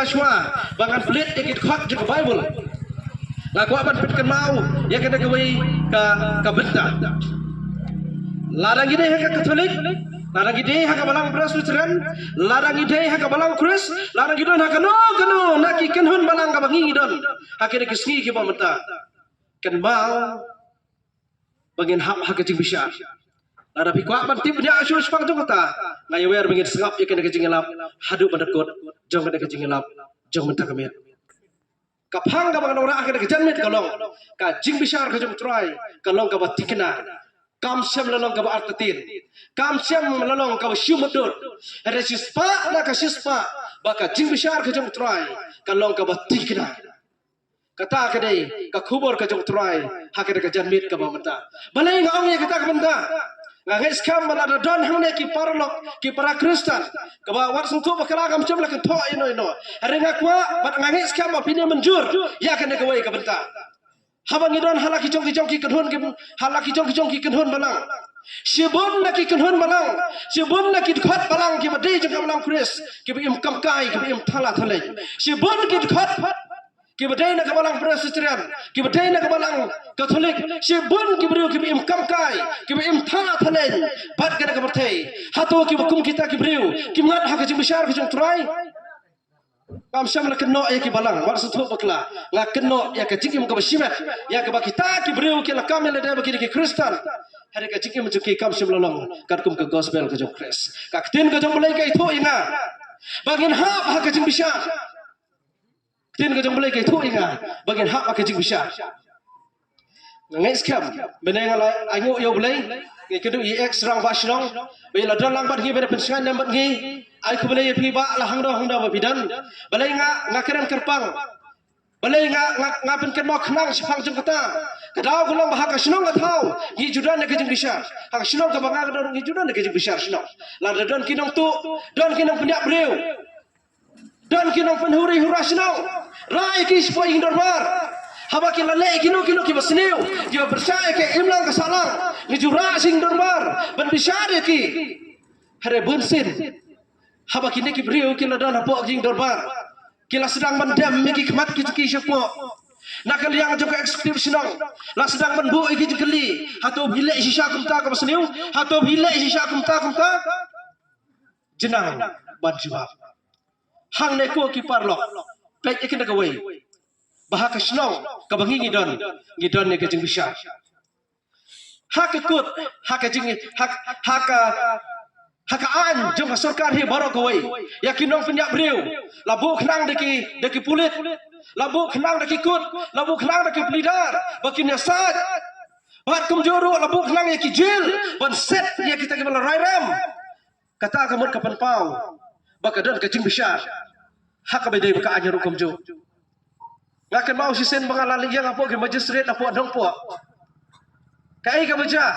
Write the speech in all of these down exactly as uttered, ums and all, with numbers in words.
Shuwa ba ngan plie ïa ki dkhot jong ka Baibl, nga kwah ban pynkynmaw ïa kane kawei ka, ka bynta. Lada ngi dei ha ka Katholik, lada ngi dei ha ka Balang Presbyterian, lada ngi dei ha ka Balang Khrist, lada ngi don ha kano kano na ki kynhun balang kaba ngi ngi don ha kine ki sngi kiba mynta, kynmaw ba ngin hap ha ka jingbishar. Lada phi kwah ban tip bniah shuh shaphang jong kata, nga ïawer ba ngin sngap ïa kane ka jingïalap haduh ban da kut jong kane ka jingïalap jong mynta ka miet. Ka phang kaba nga nang rah ha kane ka janmiet ka long, ka jingbishar ka jong U Trai ka long kaba thikna. Kam shym la long kaba artatien. Kam shym la long kaba shu mutdur. Hynrei shispah na ka shispah ba ka jingbishar ka jong U Trai ka long kaba thikna. Kata ka dei ka khubor ka jong U Trai ha kane ka janmiet kaba mynta. Balei nga ong ïa kata ka bynta? Nga ngeit skhem ba lada don hangne ki paralok, ki para Khristan, kaba wat sngewthuh bakla, kam shym la kynthoh ïano ïano. Hynrei nga kwah bad nga ngeit skhem ba phin ïa mynjur ïa kane kawei ka bynta. Haba ngi don ha la ki jong ki jong ki kynhun ki, ha la ki jong ki jong ki kynhun balang, shibun na ki kynhun balang, shibun na ki dkhot balang kiba dei jong ka Balang Khrist kiba im kamkai, kiba im thala thaleng. Shibun ki dkhot kiba dei na ka Balang Presbyterian, kiba dei na ka Balang Katholik, shibun ki briew kiba im kamkai, kiba im thala thaleng bad kane ka pyrthei. Hato kiba kum kita ki briew kim ngat ha ka jingbishar ka jong U Trai? Kam shym la kynnoh ïa ki balang, wat sngewthuh bakla. Nga kynnoh ïa ka jingim kaba shimet, ïa kaba kita ki briew ki la kam ïa lade ba ki dei ki Khristan. Hynrei ka jingim jong ki kam shym la long katkum ka gospel ka jong U Khrist. Ka ktien ka jong U Blei ka ïathuh ïa nga ba ngin hap ha ka jingbishar. Ktien ka jong U Blei ka ïathuh ïa nga ba ngin hap ha ka jingbishar. Nga ngeit skhem mynne nga la ainguh ïa U Blei, nga kynduh ïa i ex rangbah shnong ba i la don lang bad ngi, ba i la pynshngaiñ lem bad ngi. Ai khublei ïa phi bah, la hangno hangno ba phi don. Balei nga, nga kren kyrpang? Balei nga, nga, nga pynkynmaw khnang shaphang jong kata? Ka daw ka long ba ha ka shnong ka thaw ngi ju don ïa ka jingbishar. Ha ka shnong kaba nga ka don ngi ju don ïa ka jingbishar shnong. Lada don ki nongtuh, don ki nongpynïap briew, don ki nongpynhuri hura shnong, rah ïa ki shapoh ïing dorbar. Haba ki la leh ïa kino kino kiba sniew, kiba pyrshah ïa ka imlang ka sahlang, ngi ju rah sha ïing dorbar ban bishar ïa ki. Hynrei bunsien haba kine ki briew ki la don hapoh ïing dorbar, ki la sdang ban dem ïa ki khmat ki jong ki shapoh. Na ka liang jong ka executive shnong la sdang ban buh ïa ki jingkylli, hato phi leh shisha kumta kaba sniew? Hato phi leh shisha kumta kumta? Jingnang ban jubab. Hangne ko ki paralok, peit ïa kane kawei, ba ha ka shnong kaba ngi ngi don, ngi don ïa ka jingbishar. Ha ka kut, ha ka jing, ha, ha ka, ha ka aiñ jong ka sorkar hi baroh kawei, ïa ki nongpynïap briew la buh khnang da ki, da ki pulit, la buh khnang da ki kut, la buh khnang da ki phlidar ba kin ïasaid. Bad kumjuh ruh la buh khnang ïa ki jil ban set ïa kita kiba la rai rem. Kata ka mut ka pynpaw ba ka don ka jingbishar ha kaba ïadei bad ka aiñ ruh kumjuh. Nga kynmaw shisien ba nga la leit ïeng hapoh ki magistrate hapoh Nongpoh. Kaei kaba jia?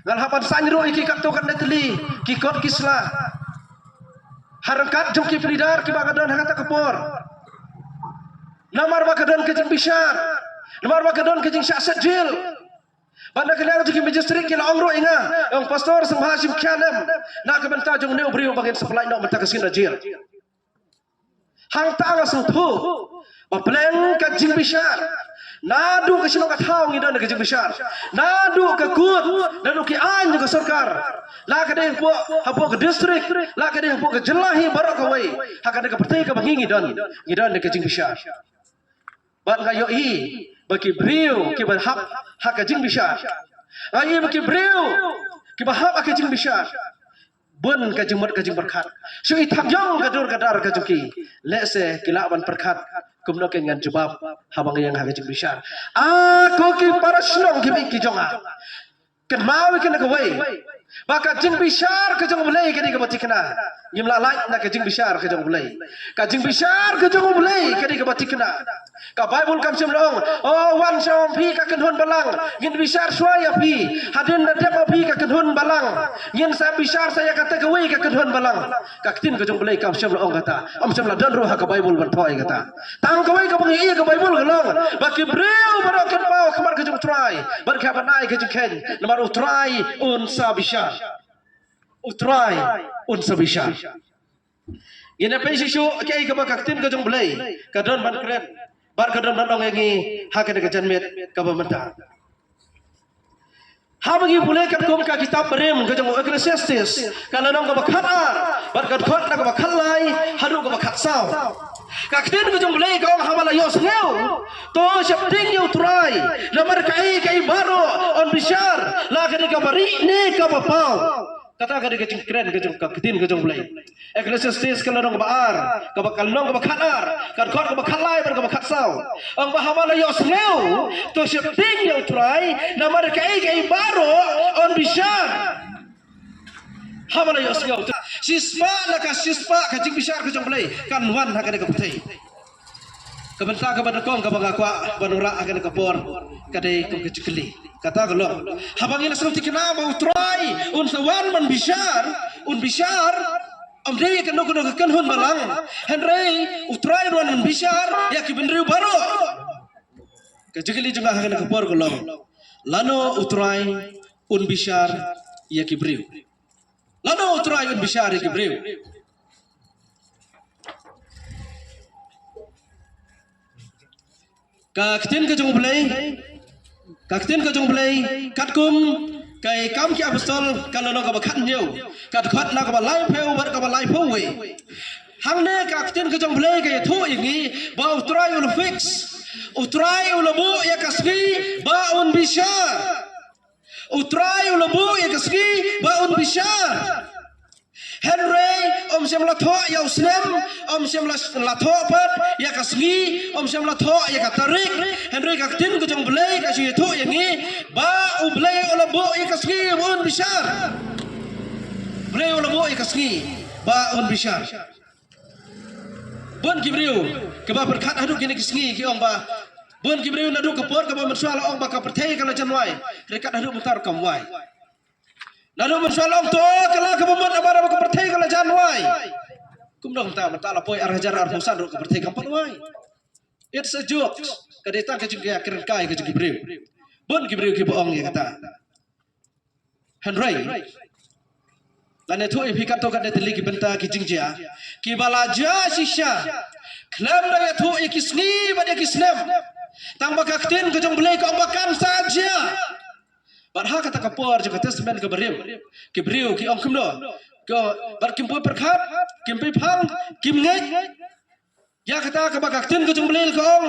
Nga la hap ban saiñ ruh ïa ki katto katne tylli ki kot ki sla ha ryngkat jong ki phlidar kiba nga don ha kata ka por. Namar ba ka don ka jingbishar, namar ba ka don ka jingshah set jil. Bad na ka liang jong ki magistrate ki la ong ruh ïa nga, ong, Pastor, sngewbha shim khia lem na ka bynta jong une u briew ba ngin sa pynlait noh mynta ka sngi na jel. Hangta nga sngewthuh ba pleng ka jingbishar. Naduh ka shnong ka thaw ngi don ka jingbishar. Naduh ka kut, naduh ki aiñ jong ka sorkar, la ka dei hapoh, hapoh ka district, la ka dei hapoh ka jylla hi baroh kawei, ha kane ka pyrthei kaba ngi ngi don, ngi don ka jingbishar. Bad nga ïohi ba ki briew kiba hap ha ka jingbishar, nga ïohi ba ki briew kiba hap ha ka jingbishar, bun ka jingmut ka jingpyrkhat. Shu i thap ïong ka dur ka dar ka jong ki, lehse ki lah ban pyrkhat, kumno kein ngan jubab haba nga ïeng ha ka jingbishar? A ko ki para shnong ki baieit ki jong nga, kynmaw ïa kane kawei, ba ka jingbishar ka jong U Blei ka dei kaba thikna. Ngim lah lait na ka jingbishar ka jong U Blei. Ka jingbishar ka jong U Blei ka dei kaba thikna. Ka Baibl kam shym la ong, "O, wan sha phi ka kynhun balang, ngin bishar shuwa ïa phi. Hadien da dep ma phi ka kynhun balang, ngin sa bishar sa ïa kata kawei ka kynhun balang." Ka ktien ka jong U Blei kam shym la ong kata. Kam shym la don ruh ha ka Baibl ban thoh ïa kata. Tang kawei kaba ngi ïohi ha ka Baibl ka long ba ki briew baroh kin paw ha khmat ka jong U Trai bad ki hap ban ai ka jingkheiñ, namar U Trai un sa bishar. U Trai un sa bishar. Ngin ïa peit shisha kaei kaba ka ktien ka jong U Blei ka don ban kren bad ka don ban ong ïa ngi ha kane ka janmiet kaba mynta. Haba ngi pule katkum ka kitab barim ka jong u Ecclesiastes, ka lynnong kaba khatar bad ka dkhot na kaba khatlai haduh kaba khatsaw. Ka ktien ka jong U Blei ka ong, haba la ïohsngew, to sheptieng ïa U Trai, namar kaei kaei baroh yn bishar, la ka dei kaba rieh ne kaba paw. Kata ka dei ka jingkren ka jong ka ktien ka jong U Blei. Ecclesiastes ka lynnong kaba ar, kaba, ka lynnong kaba khatar, ka dkhot kaba khatlai bad kaba khatsaw. Ong ba haba la ïohsngew, to sheptieng ïa U Trai, namar kaei kaei baroh yn bishar. Haba la ïohsngew, shispah na ka shispah ka jingbishar ka jong U Blei kan wan ha kane ka pyrthei. Ka bynta kaba nyngkong kaba nga kwah ban wanrah ha kane ka por ka dei kum ka jingkylli. Kata ka long, haba ngi la sngewthikna ba U Trai un sa wan ban bishar, un bishar, ym dei ïa kano kano ka kynhun balang, hynrei U Trai un wan ban bishar ïa ki bynriew baroh. Ka jingkylli jong nga ha kane ka por ka long, lano U Trai un bishar ïa ki briew? Lano U Trai un bishar ïa ki briew? Ka ktien ka jong U Blei, ka ktien ka jong U Blei katkum ka Kam ki Apostol ka lynnong kaba khathynñiew, ka dkhot na kaba laiphew bad kaba laiphew wei. Hangne ka ktien ka jong U Blei ka ïathuh ïa ngi ba U Trai u la fix, U Trai u la buh ïa ka sngi ba un bishar. U Trai u la buh ïa ka sngi ba un bishar. Hynrei ym shym la thoh ïa u snem, ym shym la, la thoh pat ïa ka sngi, ym shym la thoh ïa ka tarik. Hynrei ka ktien ka jong U Blei ka shu ïathuh ïa ngi ba U Blei u la buh ïa ka sngi ba un bishar. U Blei u la buh ïa ka sngi ba un bishar. Bun ki briew kiba pyrkhat haduh kine ki sngi ki ong ba, bun ki briew naduh ka por kaba mynshuwa la ong ba ka pyrthei ka la jan wai, hynrei kat haduh mynta kam wai. Naduh mynshuwa la ong to ka la kaba mut namar ba ka pyrthei ka la jan wai. Kumno mynta, mynta la poi ar hajar arphew san ruh ka pyrthei kam pat wai. It's a joke. Ka dei tang ka jingkren kai ka jong ki briew. Bun ki briew kiba ong ïa kata. Hynrei ngan ïathuh ïa phi katto katne tylli ki bynta ki jingjia kiba la jia shisha. Khlem da ïathuh ïa ki sngi bad ïa ki snem, tang ba ka ktien ka jong U Blei ka ong ba kan sa jia. Bad ha kata ka por jong ka Testament kaba rim, ki briew ki ong kumno? Ki ong, bad kim pyrkhat, kim pyrkhat, kim ngeit ïa kata kaba ka ktien ka jong U Blei ka ong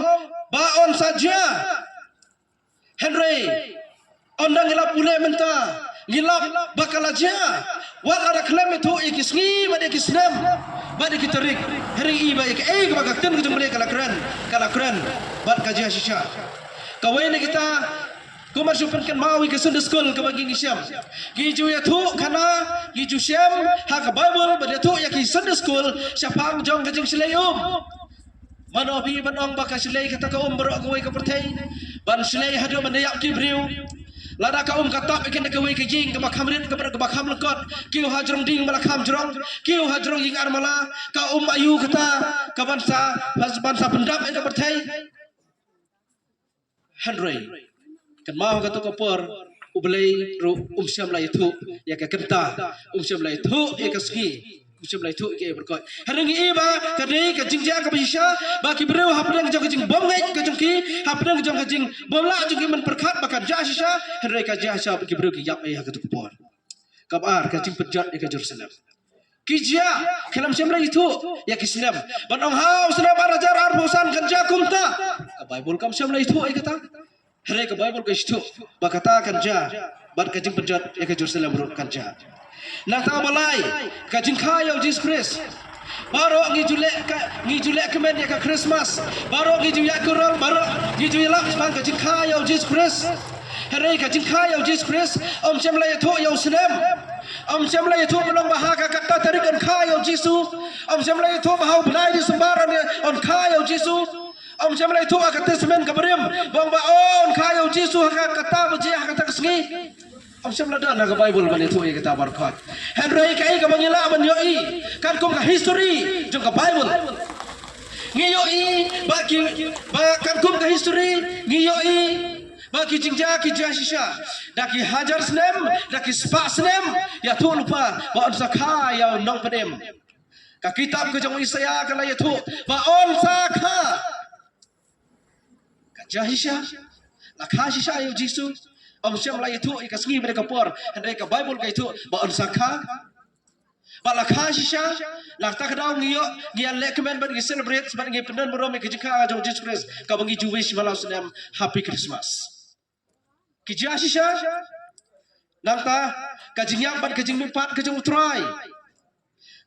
ba un sa jia. Hynrei ynda ngi la pule mynta, ngi lap ba ka la jia. Wat la da khlem ïathuh ïa ki sngi bad ïa ki snem bad ïa ki tarik, hynrei i ba ïa kaei kaba ka ktien ka jong U Blei ka la kren, ka la kren bad ka jia shisha. Kawei na kita, kumba shu pynkynmaw ïa ka Sunday School kaba ngi ngi shem, ngi ju ïathuh khana, ngi ju shem ha ka Baibl bad ïathuh ïa ki Sunday School shaphang jong ka jingshlei um. Mano phi ban ong ba ka shlei kata ka um baroh kawei ka pyrthei, ban shlei haduh ban ïap ki briew. Lada ka um ka tap ïa kane kawei ka ïing kaba kham rit, kaba, kaba kham lyngkot, kiew ha jrong dieng ba la kham jrong, kiew ha jrong ïing armala, ka um aïu kata ka ban sa, ban sa pyndap ïa ka pyrthei? Hynrei kynmaw ha kato ka por U Blei ruh um shym la ïathuh ïa ka kynta, um shym la ïathuh ïa ka sngi, um shym la ïathuh ïa ka ei baroh. Hynrei ngi i ba ka dei ka jingjia kaba shisha ba ki briew hapdeng jong ka jingbymngeit ka jong ki, hapdeng jong ka jingbymlah jong ki ban pyrkhat ba ka jia shisha, hynrei ka jia shisha ba ki briew ki ïap ei ha kato ka por. Kaba ar, ka jingpynjot ïa ka Jerusalem. Ki jia, khlem shym la ïathuh ïa ki snem ban ong ha u snem ar hajar arphew san kan jia kumta. Ka Baibl kam shym la ïathuh ïa kata. Hynrei ka Baibl ka ïathuh ba kata kan jia bad ka jingpynjot ïa ka Jerusalem ruh kan jia. Nangta ba lai, ka jingkha ïa u Jisu Khrist. Baroh ngi ju leh ka, ngi ju leh kmen ïa ka Christmas. Baroh ngi ju ïaid carol, baroh ngi ju ïalap shaphang ka jingkha ïa u Jisu Khrist. Hynrei ka jingkha ïa u Jisu Khrist um shym la ïathuh ïa u snem. Um shym la ïathuh ban ong ba ha ka kata tarik yn kha ïa u Jisu. Um shym la ïathuh ba ha u bnai Disembar yn, yn kha ïa u Jisu. Um shym la ïathuh ha ka Testament kaba rim ba ong ba, oh, yn kha ïa u Jisu ha ka kata baje, ha kata ka sngi. Um shym la don ha ka Baibl ban ïathuh ïa kata baroh. Hynrei kaei kaba ngi lah ban ïohi katkum ka history jong ka Baibl, ngi ïohi ba ki, ba katkum ka history ngi ïohi ba ki jingjia ki jia shisha. Da ki hajar snem, da ki spah snem, ïathuh lypa ba yn sa kha ïa u nongpynim. Ka kitab ka jong u Isaiah ka la ïathuh ba yn sa kha. Ka jia shisha, la kha shisha ïa u Jisu. Ym shym la ïathuh ïa ka sngi bad ka por, hynrei ka Baibl ka ïathuh ba yn sa kha. Ba la kha shisha, la ta ka daw ngi ïoh, ngi ïa leh kmen bad ngi celebrate bad ngi pyndon burom ïa ka jingkha jong u Jisu Khrist, kaba ngi ju wish ba la snem Happy Christmas. Ki jia shisha, nangta ka jingïap bad ka jingmihpat ka jong u Trai.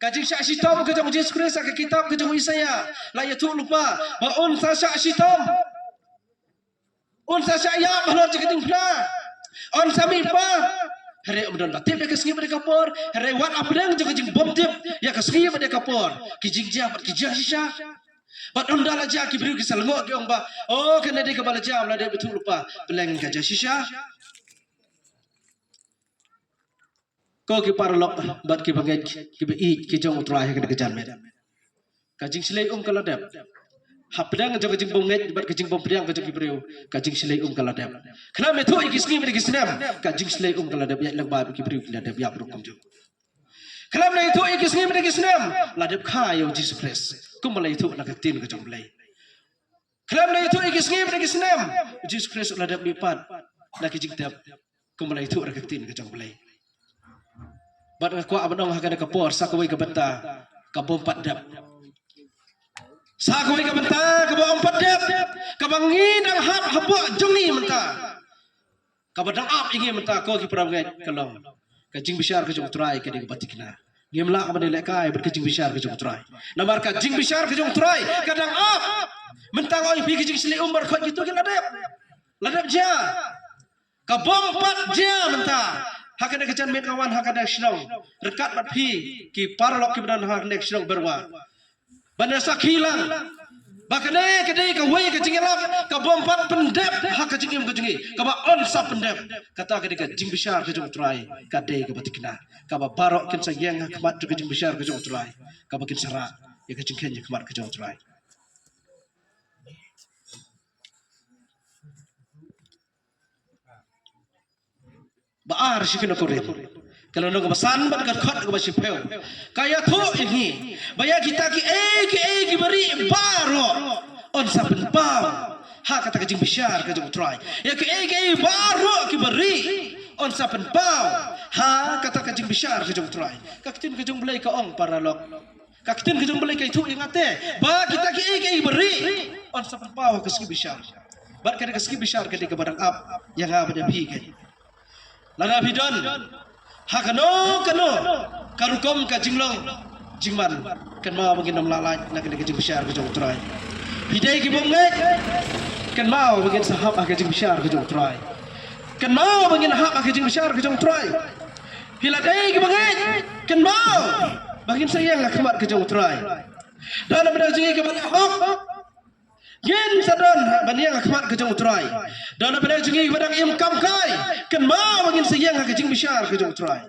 Ka jingshah shitom ka jong u Jisu Khrist ha ka kitab ka jong u Isaiah la ïathuh lypa ba yn sa shah shitom. Yn sa shah ïap halor jong ka jingphla. Yn sa mihpat. Hynrei ym don ba tip ïa ka sngi bad ïa ka por, hynrei wat hapdeng jong ka jingbymtip ïa ka sngi bad ïa ka por, ki jingjia bad ki jia shisha. Bad ynda la jia ki briew ki sa lyngngoh ki ong ba, o kane dei kaba la jia, la dei ba ïathuh lypa, pleng ka jia shisha. Ko ki paralok bad ki bangeit ki ba ïeit ki jong u Trai ha kane ka janmiet. Ka jingshlei um ka la dep. Hapdeng jong ka jingbymngeit bad ka jingbympriang ka jong ki briew, ka jingshlei um ka la dep. Khnang me ïathuh ïa ki sngi bad ïa ki snem, ka jingshlei um ka la dep, ïa leng ba ki briew ki la dep ïa bruk kumjuh. Khlem la ïathuh ïa ki sngi bad ïa ki snem, la dep kha ïa u Jisu Khrist. Kumba la ïathuh na ka ktien ka jong u Blei. Khlem la ïathuh ïa ki sngi bad ïa ki snem, u Jisu Khrist la dep mihpat na ki jingtep. Kumba la ïathuh na ka ktien ka jong u Blei. Bad nga kwah ban ong ha kane ka por sa kawei ka bynta kaba ym pat dep. Sa kawei ka bynta kaba ym pat dep, kaba ngi dang hap hapoh jong ngi mynta. Kaba dang ap ïa ngi mynta ko ki para bangeit ka long ka jingbishar ka jong u Trai ka dei kaba thikna. Ngim lah ban ïalehkai bad ka jingbishar ka jong u Trai. Namar ka jingbishar ka jong u Trai ka dang ap. Mynta nga ong ïa phi ka jingshlei um baroh kito ki la dep. La dep jia. Kaba ym pat jia mynta. Ha kane ka janmiet nga wan ha kane ka shnong ryngkat bad phi ki paralok kiba don ha kane ka shnong Berwa. Ban ïa sakhi lang ba kane ka dei kawei ka jingïalap kaba ym pat pyndep ha ka jingim ka jong ngi, kaba yn sa pyndep. Kata ka dei ka jingbishar ka jong u Trai, ka dei kaba thikna, kaba baroh kin sa ïeng ha khmat jong ka jingbishar ka jong u Trai, kaba kin sa rah ïa ka jingkheiñ ha khmat ka jong u Trai. Ba ar shi kynnoh Korinth ka lynnong kaba san bad ka dkhot kaba shiphew ka ïathuh ïa ngi ba ïa kita kiei kiei kiba rieh baroh yn sa pynpaw ha kata ka jingbishar ka jong u Trai. Ïa kiei kiei baroh kiba rieh yn sa pynpaw ha kata ka jingbishar ka jong u Trai. Ka ktien ka jong u Blei ka ong paralok. Ka ktien ka jong u Blei ka ïathuh ïa nga te ba kita kiei kiei ba rieh yn sa pynpaw ha ka sngi bishar. Bad ka dei ka sngi bishar ka dei kaba dang ap ïa nga bad ïa phi kein. Lada phi don ha kano kano ka rukom ka jinglong jingman, kynmaw ba ngin ym lah lait na kane ka jingbishar ka jong u Trai. Phi dei ki bym ngeit, kynmaw ba ngin sa hap ha ka jingbishar ka jong u Trai. Kynmaw ba ngin hap ha ka jingbishar ka jong u Trai. Phi la dei ki bym ngeit, kynmaw ba ngin sa ïeng ha khmat ka jong u Trai. Don na bynta jong ngi kaba la hok, ngin sa don ban ïeng ha khmat ka jong u Trai. Don na bynta jong ngi kaba dang im kam kai, kynmaw ba ngin sa ïeng ha ka jingbishar ka jong u Trai.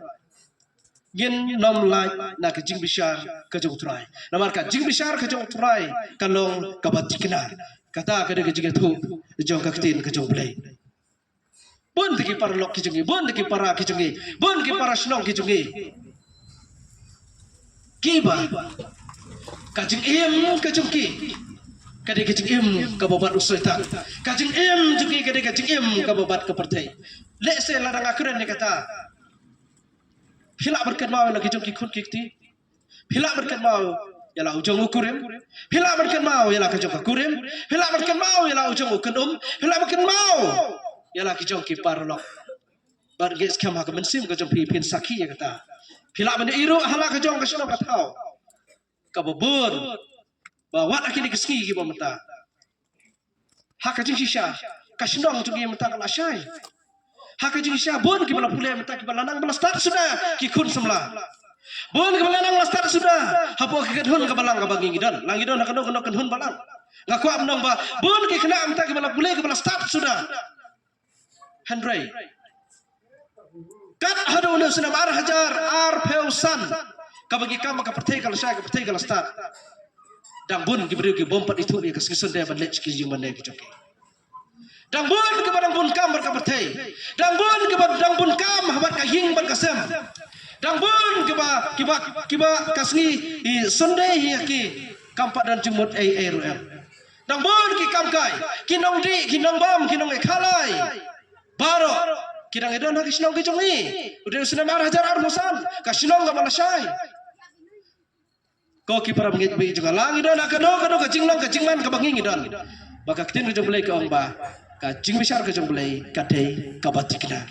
Ngin ym lait na ka jingbishar ka jong u Trai. Namar ka jingbishar ka jong u Trai ka long kaba thikna. Kata ka dei ka jingïathuh jong ka ktien ka jong u Blei. Bun te ki paralok ki jong ngi, bun te ki para ki jong ngi, bun ki para shnong ki jong ngi, kiba ka jingim ka jong ki ka dei ka jingim kaba bat u Soitan. Ka jingim jong ki ka dei ka jingim kaba bat ka pyrthei. Lehse lada nga kren ïa kata, phi lah ban kynmaw ïa la ki jong ki khun ki kti. Phi lah ban kynmaw ïa la u jong u kurim. Phi lah ban kynmaw ïa la ka jong ka kurim. Phi lah ban kynmaw ïa la u jong u kynum. Phi lah ban kynmaw ïa la ki jong ki paralok. Bad ngeit skhem ha ka mynsiem ka jong phi phin sakhi ïa kata. Phi lah ban ïohi ruh ha la ka jong ka shnong ka thaw kaba bun, ba wat ha kine ki sngi kiba mynta, ha ka jingshisha ka shnong jong ngi mynta ka la shai. Ha ka jingshisha bun kiba la pule mynta, kiba la nang ba la stad suda ki khun samla. Bun kiba la nang la stad suda hapoh ka kynhun ka balang kaba ngi don. La ngi don ha kano kano kynhun balang. Nga kwah ban ong ba bun ki khynnah mynta kiba la pule kiba la stad suda. Hynrei kat haduh une u snem ar hajar arphew san, kaba ngi kam ka pyrthei ka la shai, ka pyrthei ka la stad, dang bun ki briew ki bym pat ithuh ïa ka sngi Sunday ban leit sha ki jingmane ki jong ki. Dang bun kiba dang bun kam bad ka pyrthei. Dang bun kiba dang bun kam ha bad ka ïing bad ka sem. Dang bun kiba, kiba, kiba ka sngi i Sunday hi ha ki kam pat don jingmut ei ei ruh em. Dang bun ki kam kai, ki nongdih, ki nongbam, ki nongkhalai. Baroh ki dang ïadon ha ki shnong ki jong ngi. U dei u snem ar hajar arphew san, ka shnong kaba lashai. Ko ki para bangeit baieit jong nga, la ngi don ha kano kano ka jinglong ka jingman kaba ngi ngi don, ba ka ktien ka jong U Blei ka ong ba ka jingbishar ka jong U Blei ka dei kaba thikna.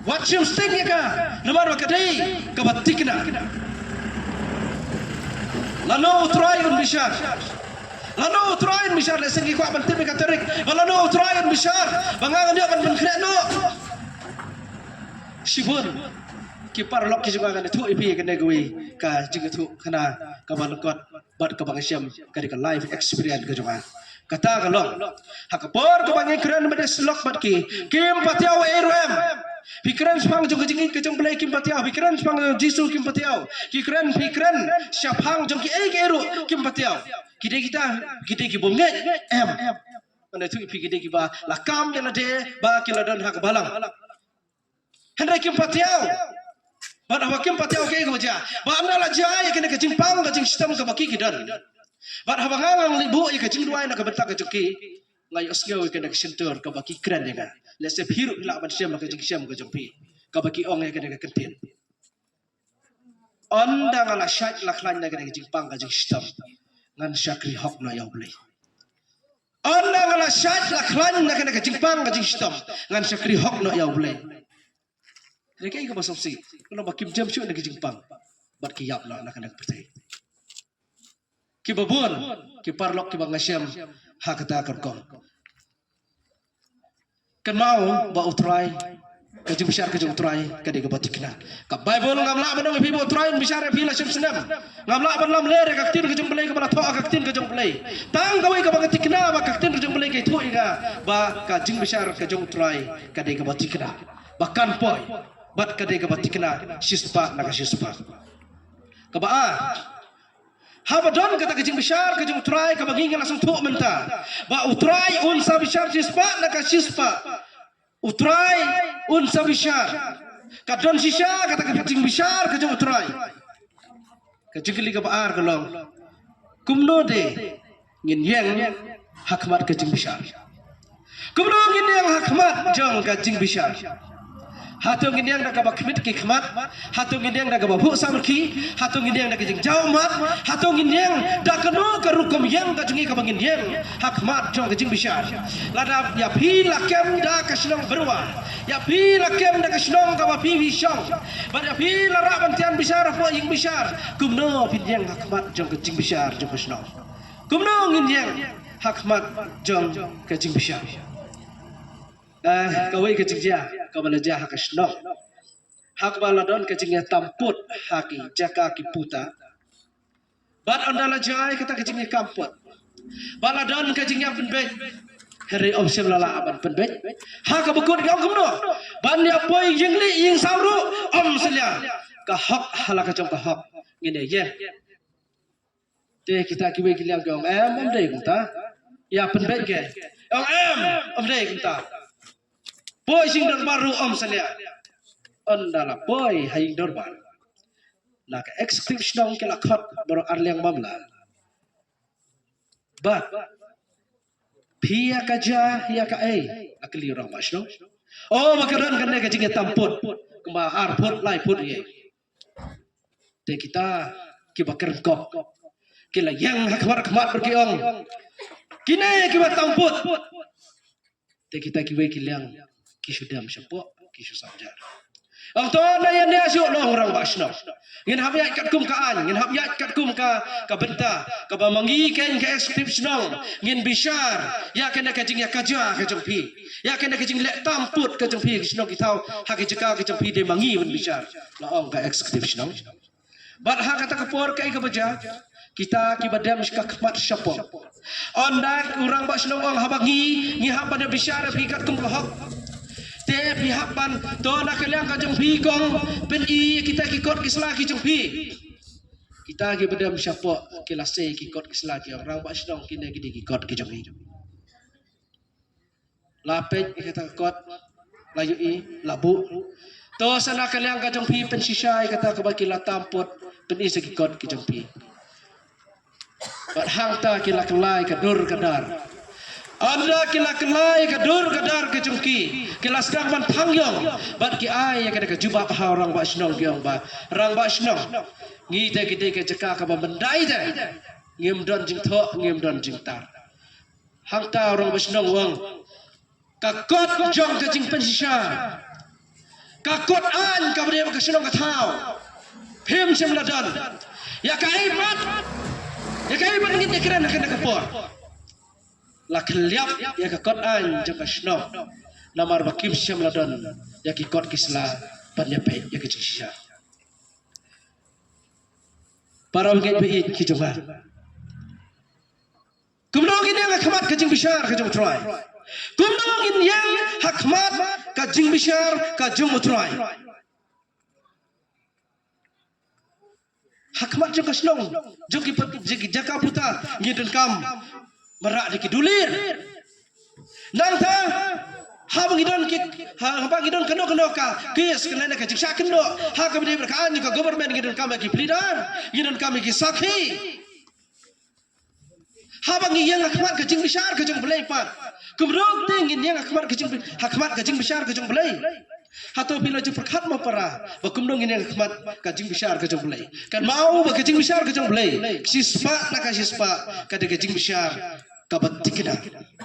Wat shim sting ïa ka, namar ba ka dei kaba thikna. Lano U Trai un bishar? Lano U Trai un bishar? Lehse ngi kwah ban tip ïa ka tarik ba lano U Trai un bishar, ba nga ngan ïoh ban pynkhreh noh. Shibun ki paralok ki jong nga, ngan ïathuh ïa phi kane kawei ka jingïathuhkhana kaba lyngkot bad kaba nga shem, ka dei ka life experience ka jong nga. Kata ka long, ha ka por kaba ngi kren bad ïa syllok bad ki, kim pat ïoh ei ruh em. Phi kren shaphang jong ka jingïeit ka jong U Blei, kim pat ïoh. Phi kren shaphang jong U Jisu, kim pat ïoh. Ki kren, phi kren shaphang jong kiei kiei ruh, kim pat ïoh. Ki dei kita, ki dei ki bym ngeit em. Ngan ïathuh ïa phi, ki dei kiba la kam ïa lade ba ki la don ha ka balang. Hynrei kim pat ïoh. Bad haba kim pat ïoh, kaei kaba jia? Ba ynda la jia ïa kane ka jingpang ka jingshitom kaba ki ki don, bad haba nga ngan leit buh ïa ka jingduwai na ka bynta ka jong ki, nga ïohsngew ïa kane ka shyntur kaba ki kren ïa nga. Lehse phi ruh phi lah ban shem ha ka jingshem ka jong phi, kaba ki ong ïa kane ka kyntien: Ynda nga la shait la khlaiñ na kane ka jingpang ka jingshitom, ngan shakri hok noh ïa U Blei. Ynda nga la shait la khlaiñ na kane ka jingpang ka jingshitom, ngan shakri hok noh ïa U Blei. Dei kaei kaba sngewsih? Ka long ba kim jem shuh na ka jingpang bad ki ïap noh na kane ka pyrthei. Kiba bun ki paralok kiba nga shem ha kata ka rukom. Kynmaw ba U Trai, ka jingbishar ka jong U Trai ka dei kaba thikna. Ka Baibl, ngam lah ban ong ïa phi ba U Trai un bishar ïa phi la shi snem. Ngam lah ban lamler ïa ka ktien ka jong U Blei kaba la thoh ha ka ktien ka jong U Blei. Tang kawei kaba nga thikna ba ka ktien ka jong U Blei ka ïathuh ïa nga ba ka jingbishar ka jong U Trai ka dei kaba thikna, ba kan poi, bad ka dei kaba thikna shispah na ka shispah. Kaba ar, haba don kata ka jingbishar ka jong U Trai kaba ngi ngi la sngewthuh mynta, ba U Trai un sa bishar shispah na ka shispah. U Trai un sa bishar. Ka don shisha kata ka jingbishar ka jong U Trai. Ka jingkylli kaba ar ka long, kumno de ngin ïeng ha khmat ka jingbishar? Kumno ngin ïeng ha khmat jong ka jingbishar? Hato ngin ïeng da kaba khmih ki khmat? Hato ngin ïeng da kaba phuh samrkhie? Hato ngin ïeng da ka jingjaw ummat? Hato ngin ïeng da kano ka rukom ïeng ka jong ngi kaba ngin ïeng ha khmat jong ka jingbishar? Lada ïa phi la kem da ka shnong Byrwa, ïa phi la kem da ka shnong kaba phi phi shong, bad ïa phi la rah ban thied bishar hapoh ïing bishar, kumno phin ïeng ha khmat jong ka jingbishar jong ka shnong? Kumno ngin ïeng ha khmat jong ka jingbishar? Eh, kawei ka jingjia kaba la jia ha ka shnong, ha kaba la don ka jingïatam pud ha ki jaka ki puta. Bad ynda la jia kata ka jingïatam pud, ba la don ka jingïapynbeit, hynrei ym shym la lah ban pynbeit. Ha kaba kut ki ong kumno? Ban ïa poi ïing lieh ïing saw ruh ym salia. Ka hok ha la ka jong ka hok ngin ïa ïeng. Te kita kiwei ki liang ki ong, em, ym dei kumta. Ïa pynbeit ke. Ong, em, ym dei kumta. Poi sha ïing dorbar ruh ym salia. Ynda la poi ha ïing dorbar, na ka executive shnong ki la khot baroh arliang mamla. Bad phi ïa ka jia ïa kaei? La kylli u rangbah shnong. O, ba ka don kane ka jingïatam pud kumba ar phut lai phut ïa. Te kita kiba kren kop ki la ïeng ha khmat khmat bad ki ong, kine kiba tam pud. Te kita kiwei ki liang ki shu dem shapoh, ki shu sap jar. Ong to, na ïa nia shuh, long rangbah shnong. Ngin hap ïaid katkum ka aiñ, ngin hap ïaid katkum ka, ka bynta kaba ma ngi keiñ ka executive shnong ngin bishar ïa kane ka jingïakajia ka jong phi, ïa kane ka jingleh tam pud ka jong phi. Ki shnong ki thaw ha ki jaka ka jong phi, dei ma ngi ban bishar, la ong ka executive shnong. Bad ha kata ka por kaei kaba jia? Kita kiba dem sha ka khmat shapoh, ynda u rangbah shnong ong, haba ngi, ngi hap ban bishar ïa phi katkum ka hok. Te phi hap ban, to, na ka liang ka jong phi kong, pyni kita ki kot ki sla ki jong phi. Kita kiba dem shapoh ki la sei ki kot ki sla, ki ong, rangbah shnong, kine ki dei ki kot ki jong ngi. La peit ïa kata ka kot, la ïohi, la buh. To sa na ka liang ka jong phi pynshisha ïa kata kaba ki la tam put, pyni sa ki kot ki jong phi. Bad hangta ki la kylla ïa ka dur ka dar. Ynda ki la kylla ïa ka dur ka dar ka jong ki, ki la sdang ban thang ïong bad ki ai ïa ka da ka jubab ha u rangbah shnong, ki ong ba, rangbah shnong, ngi te ki dei ka jaka kaba myndai te. Ngim don jingthoh, ngim don jingtar. Hangta u rangbah shnong u ong, ka kot jong ka jingpynshisha, ka kot aiñ kaba dei bad ka shnong ka thaw, phim shym la don. Ïa kaei pat, ïa kaei pat ngin ïakren ha kane ka por? La khylliap ïa ka kot aiñ jong ka shnong, namar ba kim shym la don ïa ki kot ki sla ban ïapeit ïa ka jingshisha. Para bangeit ba ïeit ki jong nga, kumno ngin ïeng ha khmat ka jingbishar ka jong U Trai? Kumno ngin ïeng ha khmat ka jingbishar ka jong U Trai? Ha khmat jong ka shnong, jong ki pat-, jong ki jaka puta, ngi donkam ban rah da ki dulir. Nangta haba ngi don ki, ha, haba ngi don kano kano ka kes, kane ka jingshah kynnoh ha kaba ïadei bad ka aiñ ka government, ngi donkam ïa ki pleader, ngi donkam ïa ki sakhi. Haba ngi ïeng ha khmat ka jingbishar ka jong U Blei pat, kumno te ngin ïeng ha khmat ka jing, ha khmat ka jingbishar ka jong U Blei? Hato phi la ju pyrkhat mo para ba kumno ngin ïeng ha khmat ka jingbishar ka jong U Blei? Kynmaw ba ka jingbishar ka jong U Blei, shispah na ka shispah ka dei ka jingbishar kaba thikna.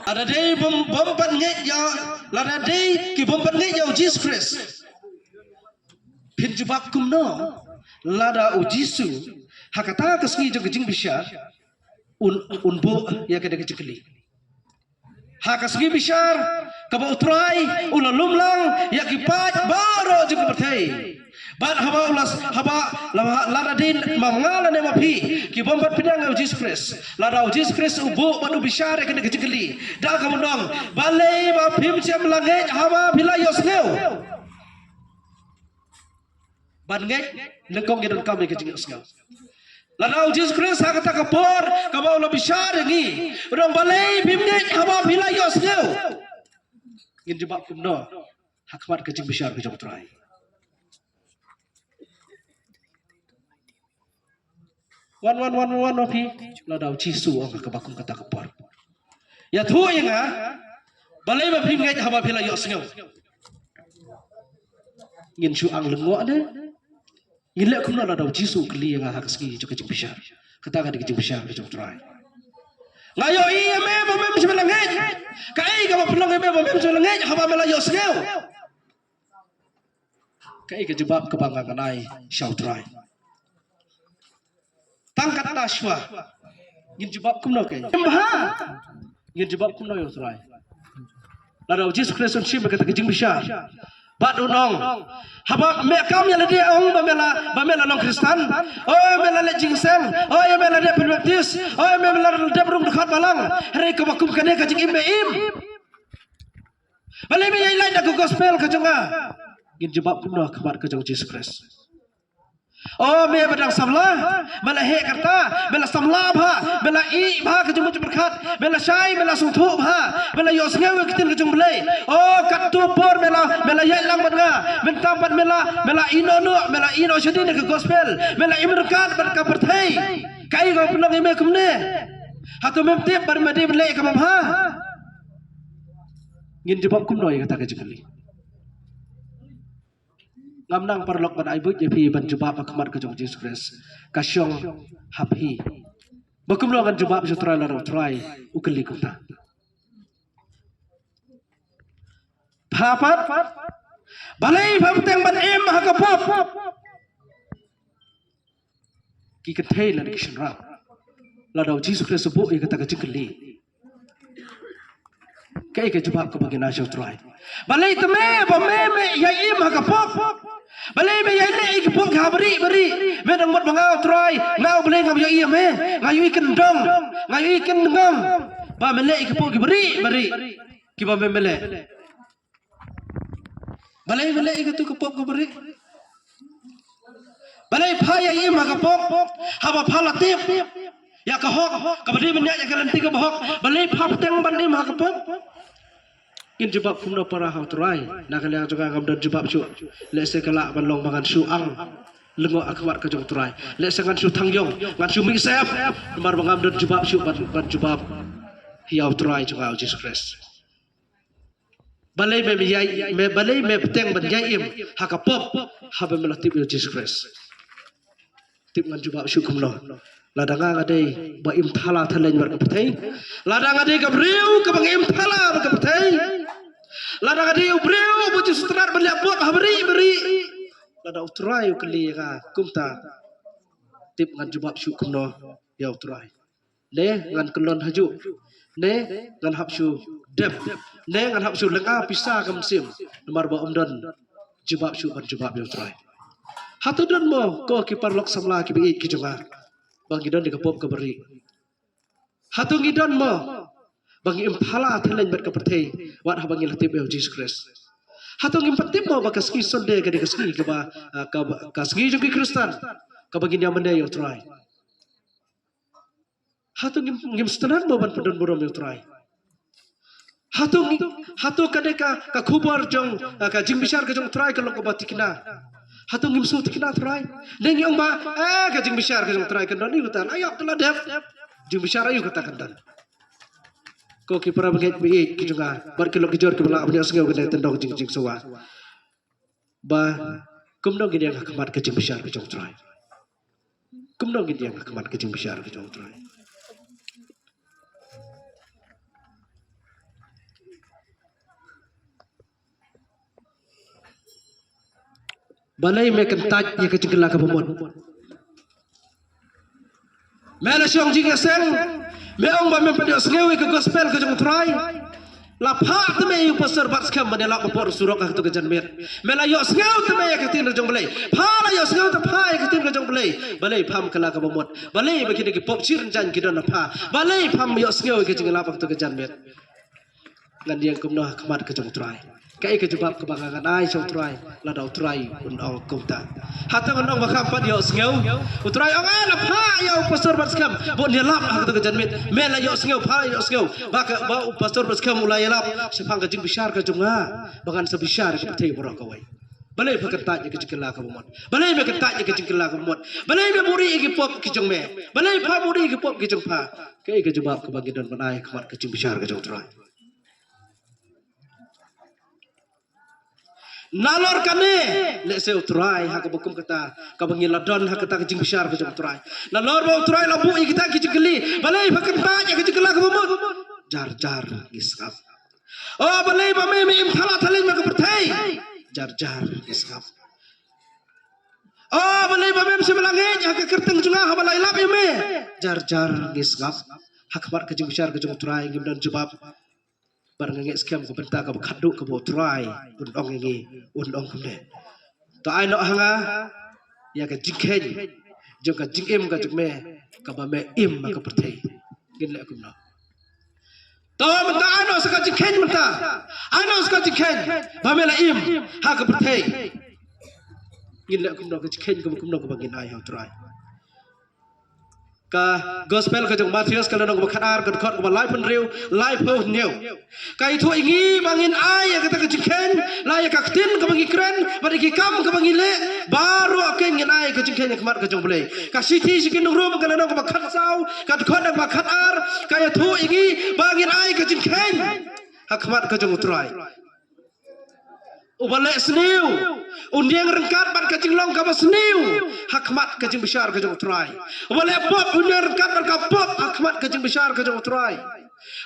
Lada dei bym, bym pat ngeit ïa, lada dei ki bym pat ngeit ïa U Jisu Khrist, phin jubab kumno lada U Jisu ha kata ka sngi jong ka jingbishar un, un buh ïa ka da ka jingkylli? Ha ka sngi bishar kaba U Trai u la lum lang ïa ki paid baroh jong ka pyrthei. Bad haba u la, haba, la, lada dei ma nga lane ma phi ki bym pat pdiang ïa U Jisu Khrist, lada U Jisu Khrist u buh bad u bishar ïa ka da ka jingkylli, da kaba un ong, balei ba phim shym la ngeit haba phi la ïohsngew? Ban ngeit, nyngkong ngi donkam ïa ka jingïohsngew. Lada U Jisu Khrist ha kata ka por kaba u la bishar ïa ngi u ong, balei phim ngeit haba phi la ïohsngew? Ngin jubab kumno ha khmat ka jingbishar ka jong U Trai? Wan, wan, wan, wan, wan phi. Lada U Jisu u ong ha kaba kum kata ka por, ïathuh ïa nga, balei ba phim ngeit haba phi la ïohsngew? Ngin shu ang lyngngoh ne? Ngin leh kumno lada U Jisu u kylli ïa nga ha ka sngi jong ka jingbishar? Kata ka dei ka jingbishar ka jong U Trai. Nga ïohi ïa me ba mem shym la ngeit. Kaei kaba pynlong ïa me ba mem shym la ngeit haba me la ïohsngew? Kaei ka jubab kaba nga ngan ai sha U Trai? Tang katta shuwa, ngin jubab kumno, kaei? Em bha. Ngin jubab kumno ïa U Trai lada U Jisu Khrist un shim ïa kata ka jingbishar bad un ong, haba me kam ïa lade ong ba me la, ba me la long Khristan, oi me la leh jingïaseng, oi me la dep pynbaptis, oi me la dep rung dkhot balang, hynrei kaba kum kane ka jingim me im. Balei me ïaid lait da ka gospel ka jong nga? Ngin jubab kumno ha khmat ka jong U Jisu Khrist? O me ba dang samla, me la heh karta, me la samla bha, me la ïeh bha ka jingmut jingpyrkhat, me la shai, me la sngewthuh bha, me la ïohsngew ïa ka ktien ka jong U Blei. O katto por me la, me la ïaid lang bad nga, mynta pat me la, me la ïehnoh noh, me la ïehnoh shadien ïa ka gospel, me la im ryngkat bad ka pyrthei. Kaei kaba pynlong ïa me kumne? Hato mem tip ba me dei ban leh ïa kaba bha? Ngin jubab kumno ïa kata ka jingkylli? Ngam nang paralok ban ai buit ïa phi ban jubab ha khmat ka jong U Jisu Khrist. Ka shong ha phi ba kumno ngan jubab sha U Trai lada U Trai u kylli kumta. Pha pat, balei pha bteng ban im ha ka pop? Ki kynthei lane ki shynrang, lada U Jisu Khrist u buh ïa kata ka jingkylli, kaei ka jubab kaba ngin ai sha U Trai? Balei te me ba me me ïa im ha ka pop? Balei me ïa leh ïa ki pop ki ha barieh barieh? Me dang mut ba nga U Trai, nga U Blei ngam ïohi ïa me, nga ïohi kyndong, nga ïohi kyndong ba me leh ïa ki pop ki barieh barieh kiba me me leh. Balei me leh ïa katu ka pop ka barieh? Balei pha ïa im ha ka pop haba pha la tip ïa ka hok kaba dei ban ïaid ïa ka lynti kaba hok? Balei pha bteng ban im ha ka pop? Ngin jubab kumno para ha u Trai. Na ka liang jong nga ngam don jubab shuh. Lehse ka lah ban long ba ngan shu ang lyngngoh ha khmat ka jong u Trai. Lehse ngan shu thang ïong, ngan shu mih sep. Namar ba ngam don jubab shuh ban, ban jubab ïa u Trai jong nga u Jisu Khrist. Balei me ïai, me, balei me bteng ban ïai im ha ka pop haba me la tip ïa u Jisu Khrist. Tip ngan jubab shuh kumno. Lada nga nga dei ba im thala thaleng bad ka pyrthei. Lada nga dei ka briew kaba nga im thala bad ka pyrthei. Lada nga dei u briew ba ju sngewtynnat ban leh pop ha bari bari. Lada u Trai u kylli ïa nga kumta. Tip ngan jubab shuh kumno ïa u Trai. Ne ngan kyllon hajuh. Ne ngan hap shu dep. Ne ngan hap shu lynga pisa ka mynsiem. Namar ba ym don jubab shuh ban jubab ïa u Trai. Hato don mo ko ki paralok samla kiba ïeit ki jong nga, ba ngi don ïa ka pop kaba rieh? Hato ngi don mo ba ngi im thala thaleng bad ka pyrthei wat haba ngi la tip ïa u Jisu Khrist? Hato ngim pat tip mo ba ka sngi Sunday ka dei ka sngi kaba, ah, kaba, ka sngi jong ki Khristan kaba ngin ïa mane ïa u Trai? Hato ngim, ngim sngewtynnat mo ban pyndon burom ïa u Trai? Hato ngi, hato ka dei ka, ka khubor jong, eh, ka jingbishar ka jong u Trai ka long kaba tikna? Hato ngim sngewtynnat Trai? Ne ngi ong ba, eh, ka jingbishar ka jong u Trai kan don ïa kata, la ïap te la dep. Jingbishar ïa kata kan don. Ko ki para bangeit ba ïeit ki jong nga, bad ki lok ki jor kiba lah ban ïohsngew kane ka tyndong jing, jingsawa. Ba kumno ngin ïeng ha khmat ka jingbishar ka jong u Trai? Kumno ngin ïeng ha khmat ka jingbishar ka jong u Trai? Balei me kyntait ïa ka jingkylla kaba mut? Me la shong jingïaseng, me ong ba mem pat ïohsngew ïa ka gospel ka jong u Trai. La phah te me ïa u pastor Batskhem ban ïalap hapoh surok ha kato ka janmiet. Me la ïohsngew te me ïa ka ktien ka jong u Blei. Pha la ïohsngew te pha ïa ka ktien ka jong u Blei. Balei pham kylla kaba mut? Balei ba kine ki pop shirynjan ki don ha pha? Balei pham ïohsngew ïa ka jingïalap ha kato ka janmiet? Ngan ïeng kumno ha khmat ka jong u Trai? Kaei ka jubab kaba ngan ai sha u Trai lada u Trai un ong kumta? Hato ngan ong ba kham pat ïohsngew? U Trai ong, eh, la phah ïa u pastor Batskhem ban ïalap ha kato ka janmiet. Me la ïohsngew, pha la ïohsngew ba ka, ba u pastor Batskhem u la ïalap shaphang ka jingbishar ka jong nga ba ngan sa bishar ïa ka pyrthei baroh kawei. Balei pha kyntait ïa ka jingkylla kaba mut? Balei me kyntait ïa ka jingkylla kaba mut? Balei me buhrieh ïa ki pop ki jong me? Balei pha buhrieh ïa ki pop ki jong pha? Kaei ka jubab kaba ngi don ban ai ha khmat ka jingbishar ka jong u Trai? Nalor kane, lehse u Trai ha kaba kum kata, kaba ngi la don ha kata ka jingbishar ka jong u Trai. Nalor ba u Trai la buh ïa kita ki jingkylli, balei pha kyntait ïa ka jingkylla kaba mut? Jar jar ngi sngap. O balei ba me, me im thala thaleng bad ka pyrthei? Jar jar ngi sngap. O balei ba mem shym la ngeit ha ka kyrteng jong nga haba la ïalap ïa me? Jar jar ngi sngap. Ha khmat ka jingbishar ka jong u Trai ngim don jubab. Bad nga ngeit skhem ka bynta kaba khadduh kaba u Trai un ong ïa ngi, un ong kumne. To ai noh ha nga ïa ka jingkheiñ jong ka jingim ka jong me kaba me im ha ka pyrthei. Ngin leh kumno? To mynta ai noh sa ka jingkheiñ mynta. Ai noh sa ka jingkheiñ ba me la im ha ka pyrthei. Ngin leh kumno ka jingkheiñ kaba kumno kaba ngin ai ha u Trai? Ka gospel ka jong Mathaios ka lynnong kaba khatar ka dkhot kaba laiphew hynriew, laiphew hynñiew. Ka ïathuh ïa ngi ba ngin ai ïa kata ka jingkheiñ la ïa ka ktien kaba ngi kren bad ïa ki kam kaba ngi leh baroh, ka ngin ai ka jingkheiñ ha khmat ka jong u Blei. Ka shithi sha ki nongrum ka lynnong kaba khatsaw ka dkhot kaba khatar ka ïathuh ïa ngi ba ngin ai ka jingkheiñ ha khmat ka jong u Trai. Uba leh sniew un ïeng ryngkat bad ka jinglong kaba sniew ha khmat ka jingbishar ka jong u Trai. Uba leh pop un ïeng ryngkat bad ka pop ha khmat ka jingbishar ka jong u Trai.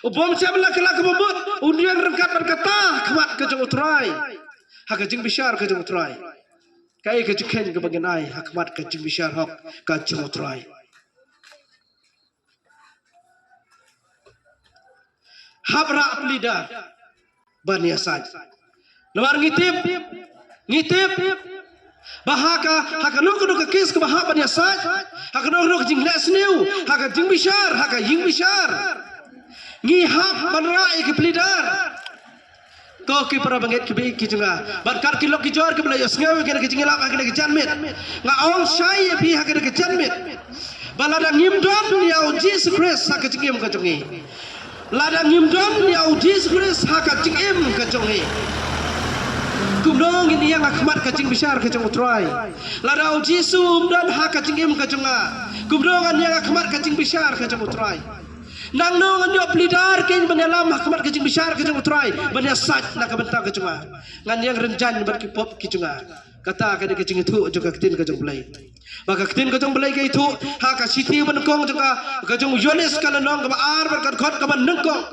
Uba ym shym la kylla kaba mut un ïeng ryngkat bad kata ha khmat ka jong u Trai. Ha ka jingbishar ka jong u Trai. Kaei ka jingkheiñ kaba ngin ai ha khmat ka jingbishar hok ka jong u Trai? Hap rah plie dar ban ïasaid. Namar ngi tip, ngi tip ba ha ka, ha kano kano ka case kaba hap ban ïasaid, ha kano kano ka jingleh sniew, ha ka jingbishar, ha ka ïing bishar, ngi hap ban rah ïa ki plie dar. Ko ki para bangeit kiba ïeit ki jong nga bad kat ki lok ki jor kiba la ïohsngew ïa kane ka jingïalap ha kane ka janmiet, nga ong shai ïa phi ha kane ka janmiet ba lada ngim don ïa u Jisu Khrist ha ka jingim ka jong ngi, Lada ngim don ïa u Jisu Khrist ha ka jingim ka jong ngi, kumno ngin ïeng ha khmat ka jingbishar ka jong u Trai? Lada u Jisu um don ha ka jingim ka jong nga, kumno ngan ïeng ha khmat ka jingbishar ka jong u Trai? Nangno ngan ïoh plie dar kein ban ïalam ha khmat ka jingbishar ka jong u Trai, ban ïasaid na ka bynta ka jong nga? Ngan ïeng rynjang bad ki pop ki jong nga. Kata ka dei ka jingïathuh jong ka ktien ka jong u Blei. Ba ka ktien ka jong u Blei ka ïathuh ha ka shithi banyngkong jong ka, ka jong u Ïoannis ka lynnong kaba ar bad ka dkhot kaba nyngkong,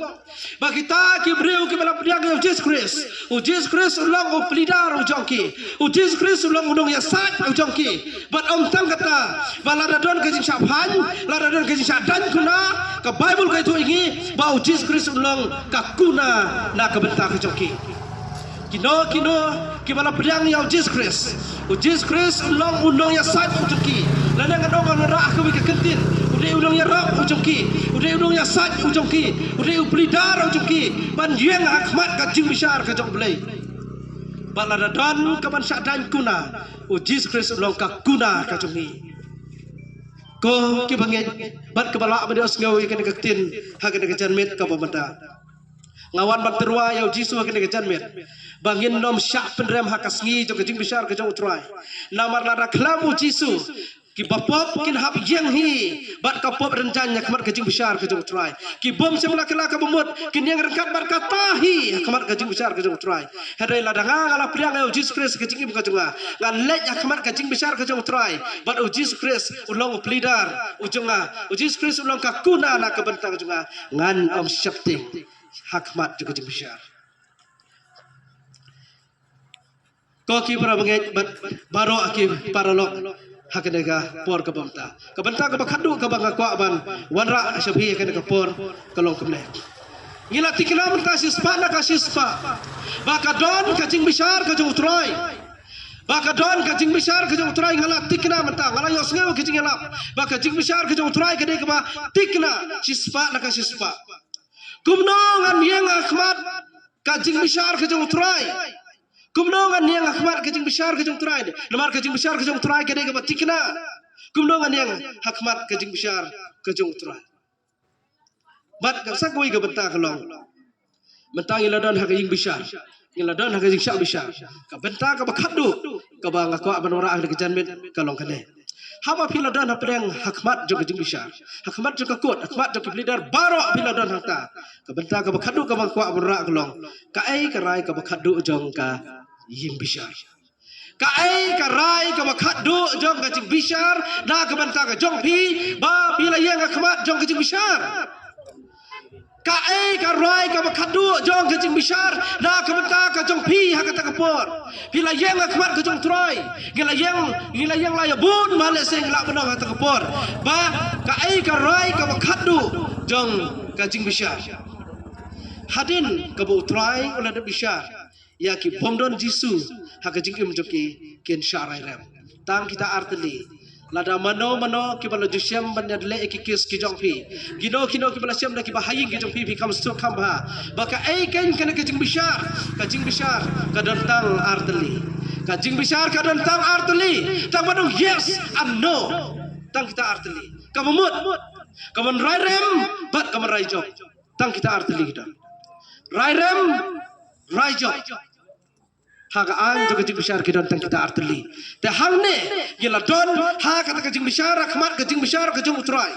ba kita ki briew kiba la pdiang ïa u Jisu Khrist, u Jisu Khrist u long u plie dar u jong ki, u Jisu Khrist u long u nongïasaid u jong ki. Bad ym tang kata, ba lada don ka jingshah phaiñ, lada don ka jingshah daiñ kuna, ka Baibl ka ïathuh ïa ngi ba u Jisu Khrist u long ka kuna na ka bynta ka jong ki. Kino kino kiba la pdiang ïa u Jisu Khrist, u Jisu Khrist u long u nongïasaid u jong ki. Lane ngan ong ha kawei ka kyntien, u dei u nongïarap u jong ki, u dei u nongïasaid u jong ki, u dei u plie dar u jong ki ban ïeng ha khmat ka jingbishar ka jong u Blei. Bad lada don kaban shah daiñ kuna, u Jisu Khrist u long ka kuna ka jong ngi. Ko kiba ngeit bad kiba lah ban ïohsngew ïa kane ka ktien ha kane ka janmiet kaba mynta, nga wan ban tyrwa ïa u Jisu ha kane ka janmiet ba ngin ym shah pynrem ha ka sngi jong ka jingbishar ka jong u Trai. Namar lada khlem u Jisu, kiba pop kin hap ïeng hi bad ka pop rynjang ha khmat ka jingbishar ka jong u Trai. Ki bym shym la kylla kaba mut kin ïeng ryngkat bad kata hi ha khmat ka jingbishar ka jong u Trai. Hynrei lada nga, nga la pdiang ïa u Jisu Khrist ha ka jingim ka jong nga, nga leit ha khmat ka jingbishar ka jong u Trai, bad u Jisu Khrist u long u plie dar u jong nga, u Jisu Khrist u long ka kuna na ka bynta ka jong nga, ngan ym sheptieng ha khmat jong ka jingbishar. Ko ki para bangeit bad baroh ki paralok ha kane ka por kaba mynta, ka bynta kaba khatduh kaba nga kwah ban wanrah sha phi ha kane ka por ka long kumne. Ngi la thikna mynta shispah na ka shispah ba ka don ka jingbishar ka jong u Trai. Ba ka don ka jingbishar ka jong u Trai, nga la thikna mynta, nga la ïohsngew ka jingïalap ba ka jingbishar ka jong u Trai ka dei kaba thikna shispah na ka shispah. Kumno ngan ïeng ha khmat ka jingbishar ka jong u Trai? Kumno ngan ïeng ha khmat ka jingbishar ka jong u Trai? Namar ka jingbishar ka jong u Trai ka dei kaba thikna. Kumno ngan ïeng ha khmat ka jingbishar ka jong u Trai? Bad ka sa kawei ka bynta ka long, mynta ngi la don ha ka jingbishar, ngi la don ha ka jingshah bishar. Ka bynta kaba khatduh kaba nga kwah ban wanrah ha ka janmiet ka long kane. Haba phi la don hapdeng ha khmat jong ka jingbishar, ha khmat jong ka kot, ha khmat jong ki plie dar baroh phi la don hangta, ka bynta kaba khatduh kaba nga kwah ban wanrah ka long, kaei ka rai kaba khatduh jong ka jingbishar? Kaei ka rai kaba khatduh jong ka jingbishar na ka bynta ka jong phi ba phi la ïeng ha khmat jong ka jingbishar? Kaei ka rai kaba khatduh jong ka jingbishar na ka bynta ka jong phi ha kata ka por? Phi la ïeng ha khmat ka jong u Trai, ngi la ïeng, ngi la ïeng la ïa bun, ma lehse ngi lah ban ong ha kata ka por. Ba kaei ka rai kaba khatduh jong ka jingbishar? Hadien kaba u Trai u la dep bishar ïa ki bym don Jisu ha ka jingim jong ki, kin shah rai rem. Tang kita artylli. Lada mano mano kiba la ju shem ban ïaleh ïa ki kes ki jong phi, kino kino kiba la shem da kiba ha ïing ki jong phi, phi kham suk kham bha. Ba kaei kein kane ka jingbishar? Ka jingbishar ka don tang artylli. Ka jingbishar ka don tang artylli. Tang ban ong yes and no. Tang kita artylli. Kaba mut, kaban rai rem bad kaban rai jop. Tang kita artylli ki don. Rai rem, rai jop. Ha ka aiñ jong ka jingbishar ki don tang kita artylli. Te hangne ngi la don ha kata ka jingbishar ha khmat ka jingbishar ka jong u Trai.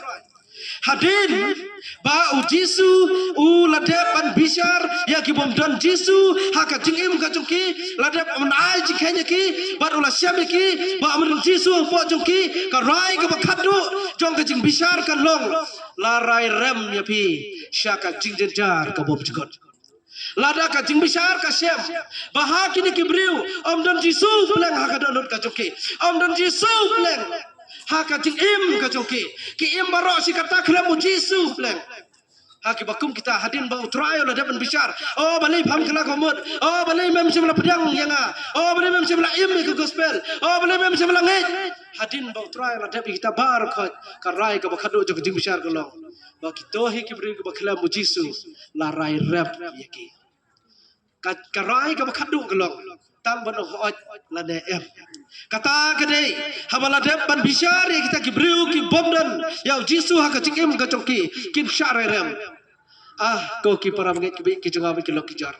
Hadien ba u Jisu u la dep ban bishar ïa ki bym don Jisu ha ka jingim ka jong ki, la dep ban ai jingkheiñ ïa ki bad u la shem ïa ki ba ym don Jisu hapoh jong ki, ka rai kaba khatduh jong ka jingbishar ka long, la rai rem ïa phi sha ka jingjynjar ka bym jukut. Lada ka jingbishar ka shem ba ha kine ki briew ym don Jisu pleng ha ka dohnud ka jong ki, ym don Jisu pleng ha ka jingim ka jong ki, ki im baroh shi katta khlem u Jisu pleng. Ha kiba kum kita, hadien ba u Trai u la dep ban bishar, o balei pham kylla ka mut, o balei mem shym la pdiang ïa nga, o balei mem shym la im ïa ka gospel, o balei mem shym la ngeit. Hadien ba u Trai u la dep ïa kita baroh khoit, ka rai kaba khatduh jong ka jingbishar ka long ba kito hi ki briew kiba khlem u Jisu, la rai rem ïa ki. Ka, ka rai kaba khatduh ka long tang ban ong hooid lane em. Kata ka dei haba la dep ban bishar ïa kita ki briew ki bym don ïa u Jisu ha ka jingim ka jong ki, kim shah rai rem. Ah, ko ki para bangeit ki baieit ki jong nga bad ki lok ki jor.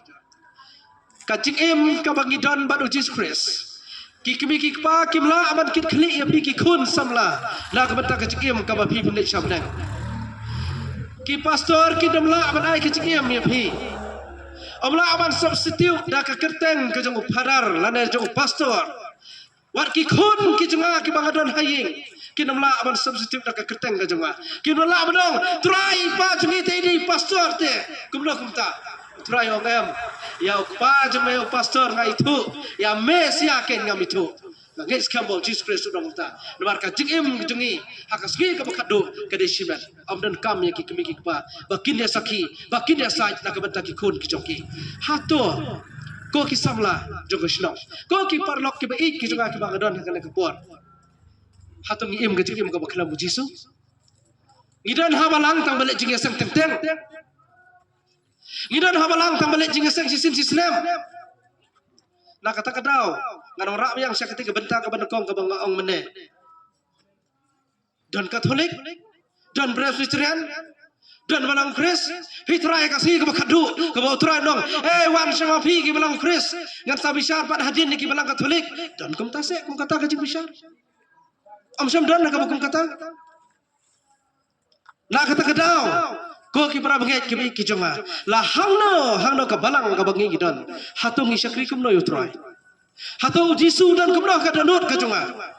Ka jingim kaba ngi don bad u Jisu Khrist. Ki kmie ki kpa kim lah ban kit khlieh ïa phi ki khun samla na ka bynta ka jingim kaba phi pynleit sha bneng. Ki pastor kim lah ban ai ka jingim ïa phi. Ym lah ban substitute da ka kyrteng ka jong u father lane jong u pastor. Wat ki khun ki jong nga kiba nga don ha ïing, kim lah ban substitute da ka kyrteng ka jong nga. Kim lah ban ong, Trai, i pa jong ngi te i dei pastor te. Kumno kumta? Trai ong, em, ïa u kpa jong me u pastor nga ithuh, ïa me shisha kein ngam ithuh. Nga ngeit skhem ba u Jisu Khrist u ong kumta. Namar ka jingim jong ngi ha ka sngi kaba khatduh ka dei shimet. Ym donkam ïa ki kmie ki kpa ba kin ïa sakhi, ba kin ïa sait na ka bynta ki khun ki jong ki. Hato ko ki samla jong ka shnong, ko ki paralok ki baieit ki jong nga kiba nga don ha kane ka por, hato ngi im ka jingim kaba khlem u Jisu? Ngi don ha balang tang ban leit jingïaseng teng teng. Ngi don ha balang tang ban leit jingïaseng shisien shisnem. Na kata ka daw ngan ong rah biang sha kata ka bynta kaba nyngkong kaba nga ong mynne. Don Katholik, don Presbyterian, don Balang Khrist. Phi trai ka sngi kaba khatduh kaba u Trai u ong, eh, wan sha nga phi ki Balang Khrist, ngan sa bishar pat hadien ki Balang Katholik. Don kumta seh kum kata ka jingbishar? Ym shym don kaba kum kata. Na kata ka daw, ko ki para bangeit ki baieit ki jong nga, la hangno hangno ka balang kaba ngi don, hato ngi shakri kumno ïa u Trai? Hato u Jisu u don kumno ha ka dohnud ka jong nga?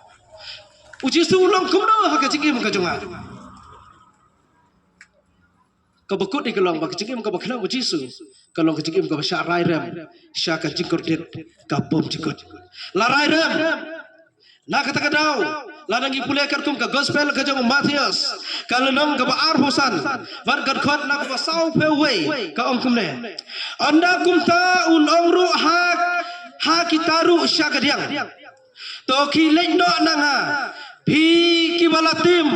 U Jisu u long kumno ha ka jingim ka jong nga? Kaba kut ïa ka long ba ka jingim kaba khlem u Jisu ka long ka jingim kaba shah rai rem sha ka jingkordit ka bymjukut. La rai rem. Na kata ka daw, lada ngi pule katkum ka gospel ka jong u Mathaios, ka lynnong kaba arphew san, bad ka dkhot na kaba sawphew wei, ka ong kumne. Ynda kumta un ong ruh ha, ha kita ruh sha kadiang. To khie leit noh na nga, phi kiba la tim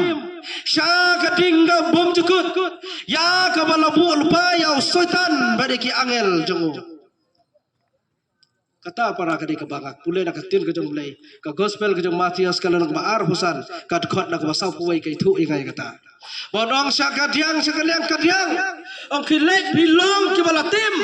sha ka ding ka bymjukut, ïa kaba la buh lypa ïa u Soitan bad ïa ki angel jong u. Kata para ka dei kaba nga pule na ka ktien ka jong u Blei, ka gospel ka jong u Mathaios ka lynnong kaba arphew san, ka dkhot na kaba sawphew wei ka ïathuh ïa nga ïa kata. Ba un ong sha kadiang, sha kadiang, kadiang. Ong khie leit phi long kiba la tim.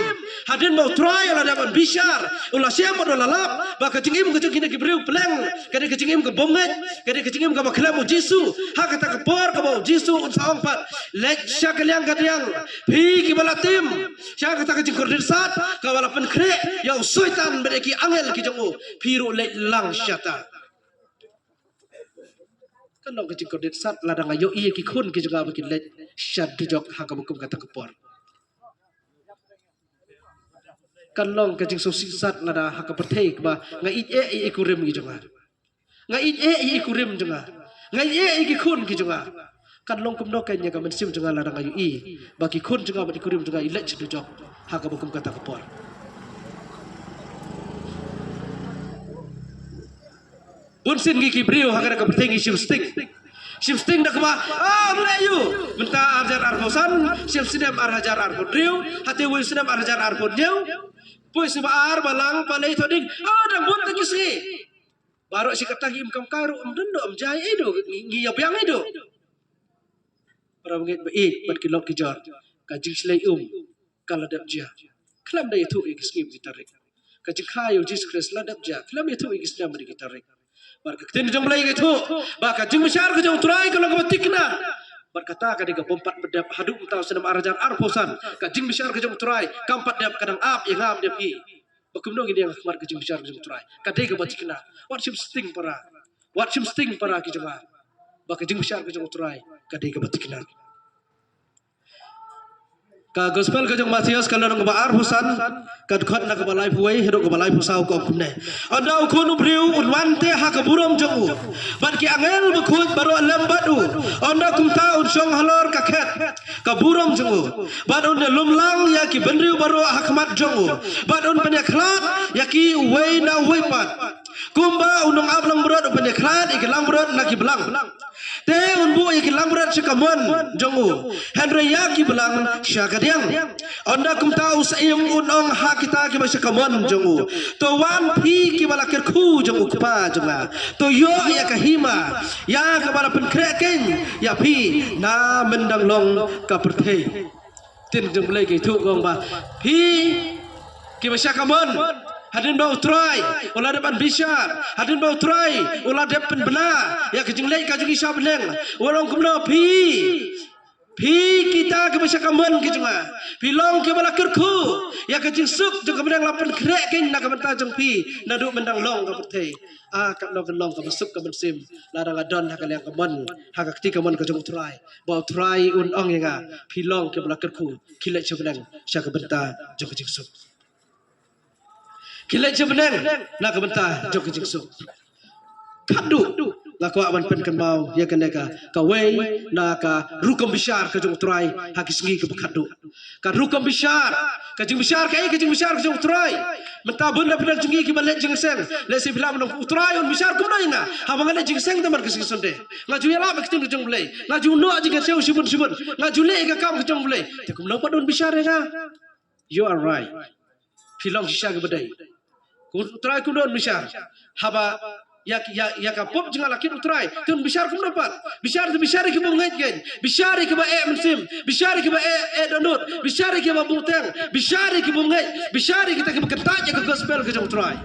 Hadien ba u Trai u la dep ban bishar, u la shem bad u la lap ba ka jingim ka jong kine ki briew pleng ka dei ka jingim ka bymngeit, ka dei ka jingim kaba khlem u Jisu. Ha kata ka por kaba u Jisu un sa ong pat, leit sha kadiang, kadiang, phi kiba la tim sha kata ka jingkordit sat kaba la pynkhreh ïa u Soitan bad ïa ki angel ki jong u, phi ruh leit lang shata. Kan long ka jingkordit sat lada nga ïohi ïa ki khun ki jong nga ba kin leit sha dujok ha kaba kum kata ka por. Kan long ka jingsngewsih sat lada ha ka pyrthei kaba nga ïeit eh ïa i kurim ki jong nga. Nga ïeit eh ïa i kurim jong nga. Nga ïeit eh ïa ki khun ki jong nga. Kan long kumno kein ïa ka mynsiem jong nga lada nga ïohi ba ki khun jong nga bad i kurim jong nga i leit sha dujok ha kaba kum kata ka por. Bun sien ngi ki briew ha kane ka pyrthei ngi shim sting. Shim sting da kaba, ah, ym leh aiu. Mynta ar hajar arphew san, shim snem ar hajar arphew hynriew, hate wei snem ar hajar arphew hynñiew. Poi snem ba ar, ba lang, ba lai, to ding. Ah, dang bun ta ki sngi. Baroh shi katta ngi im kam kai ruh, ym don doh, ym jai ei doh, ngi, ngi ïa biang ei doh. Para bangeit ba ïeit bad ki lok ki jor, ka jingshlei um ka la dep jia. Khlem da ïathuh ïa ki sngi bad ki tarik. Ka jingkha ïa u Jisu Khrist la dep jia. Khlem ïathuh ïa ki snem bad ki tarik. Bad ka ktien jong u Blei ka ïathuh ba ka jingbishar ka jong u Trai ka long kaba thikna. Bad kata ka dei ka bym pat dep haduh mynta u snem ar hajar arphew san. Ka jingbishar ka jong u Trai kam pat dep, ka dang ap ïa nga bad ïa phi. Ba kumno ngin ïeng ha khmat ka jingbishar ka jong u Trai? Ka dei kaba thikna. Wat shim sting para. Wat shim sting para ki jong nga. Ba ka jingbishar ka jong u Trai ka dei kaba thikna. Ka gospel ka jong u Mathaios ka lynnong kaba arphew san, ka dkhot na kaba laiphew wei haduh kaba laiphew saw ka ong kumne. Ynda u Khun u briew un wan te ha ka burom jong u, bad ki angel bakhuid baroh lem bad u, ynda kumta un shong halor ka khet ka burom jong u, bad un ïalum lang ïa ki bynriew baroh ha khmat jong u, bad un pynïakhlad ïa ki uwei na uwei pat. Kumba u nongap langbrot u pynïakhlad ïa ki langbrot na ki blang, te un buh ïa ki langbrot sha ka mon jong u, hynrei ïa ki blang sha kadiang. Ynda kumta u Syiem un ong ha kita kiba sha ka mon jong u, to wan phi kiba la kyrkhu jong u Kpa jong nga, to ïoh ïa ka hima ïa kaba la pynkhreh kein ïa phi na myndang long ka pyrthei. Ktien jong U Blei ka ïathuh ka ong ba phi kiba sha kamon, hadien ba U Trai u la dep ban bishar, hadien ba U Trai u la dep pynbna ïa ka jingleh ka jong ngi sha bneng, u ong kumno? Phi, phi kita kiba sha kamon ki jong nga, phi long kiba la kyrkhu ïa ka jingsuk jong ka bneng, la pynkhreh kein na ka bynta jong phi naduh myndang long ka pyrthei. A katno kan long kaba suk ka mynsiem lada nga don ha ka liang kamon, ha ka kti kamon ka jong U Trai, ba U Trai un ong ïa nga, phi long kiba la kyrkhu, khie leit sha bneng sha ka bynta jong ka jingsuk. Khie leit sha bneng na ka bynta jong ka jingsuk. Khadduh nga kwah ban pynkynmaw ïa kane ka, kawei na ka rukom bishar ka jong U Trai ha ki sngi kiba khadduh. Ka rukom bishar, ka jingbishar, kaei ka jingbishar ka jong U Trai? Mynta bun na pdeng jong ngi kiba leit jingïaseng, lehse phi lah ban ong, U Trai un bishar kumno ïa nga haba nga leit jingïaseng tang man ka sngi Sunday? Nga ju ïalap ïa ka ktien ka jong U Blei, nga ju noh jingïaseng shibun shibun, nga ju leh ïa ka kam ka jong U Blei. Te kumno pat un bishar ïa nga? You are right. Phi long shisha kiba dei. Ko U Trai kumno un bishar? Haba ïa, ïa, ïa ka pop jong nga la kit U Trai, te un bishar kumno pat? Bishar te bishar ïa ki bym ngeit kein, bishar ïa kiba eh mynsiem, bishar ïa kiba eh, eh dohnud, bishar ïa kiba buteng, bishar ïa ki bym ngeit, bishar ïa kita kiba kyntait ïa ka gospel ka jong U Trai.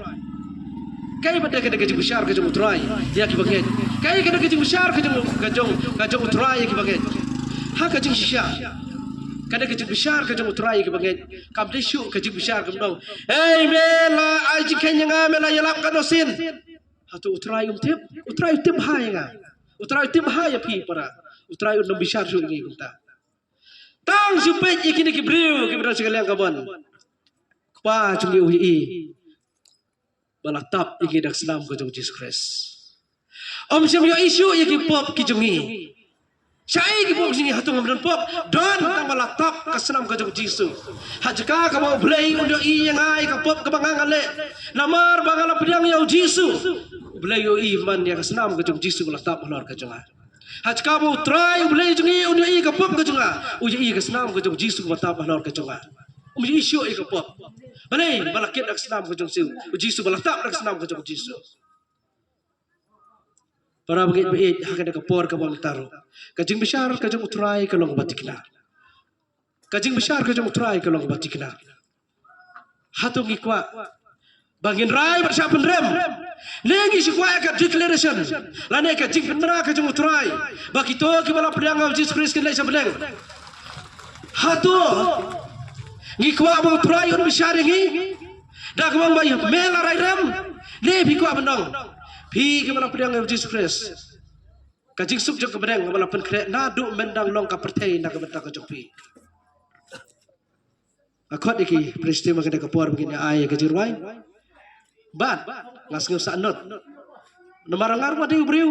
Kaei pat ka dei ka jingbishar ka jong U Trai ïa kiba ngeit? Kaei ka dei ka jingbishar ka jong, ka jong, ka jong U Trai ïa kiba ngeit? Ha ka jingshisha, ka dei ka jingbishar ka jong U Trai ïa kiba ngeit. Kam dei shuh ka jingbishar kam dei, "Hei, me la ai jingkheiñ ïa nga, me la ïalap katno sien." Hato U Trai um tip? U Trai u tip bha ïa nga. U Trai u tip bha ïa phi para. U Trai un ym bishar shuh ïa ngi kumta. Tang shu peit ïa kine ki briew kiba don sha ka liang kamon, Kpa jong ngi u ïohi ba la tap ïa ngi da ka snam ka jong U Jisu Khrist. Um shym ïohi shuh ïa ki pop ki jong ngi. Shaei ki pop ki jong ngi? Hato ngam don pop? Don, tang ba la tap ka snam ka jong U Jisu. Ha jaka kaba U Blei un ïohi ïa nga ïa ka pop kaba nga nga leh, namar ba nga la pdiang ïa U Jisu, U Blei u ïohi man ïa ka snam ka jong U Jisu ba la tap halor ka jong nga. Ha jaka ba U Trai U Blei jong ngi un ïohi ïa ka pop ka jong nga, u ïohi ïa ka snam ka jong U Jisu kaba tap halor ka jong nga. Um ïohi shuh ïa ka pop. Balei? Ba la kit da ka snam ka jong U Jisu. U Jisu ba la tap da ka snam ka jong U Jisu. Para bangeit baieit, ha kane ka por kaba mynta ruh, ka jingbishar ka jong U Trai ka long kaba thikna. Ka jingbishar ka jong U Trai ka long kaba thikna. Hato ngi kwah ba ngin rai bad shah pynrem, ne ngi shu kwah ïa ka declaration lane ka jingpynbna ka jong U Trai ba kito kiba la pdiang ïa U Jisu Khrist kin leit sha bneng? Hato ngi kwah ba U Trai un bishar ïa ngi da kaba ong ba me la rai rem? Ne phi kwah ban ong, phi kiba la pdiang ïa U Jisu Khrist, ka jingsuk jong ka bneng kaba la pynkhreh naduh myndang long ka pyrthei na ka bynta ka jong phi? Nga khot ïa ki praise team ha kane ka por ba kin ïa ai ïa ka jingrwai. Bad nga sngew sahnarphna namar nga ruh nga dei u briew,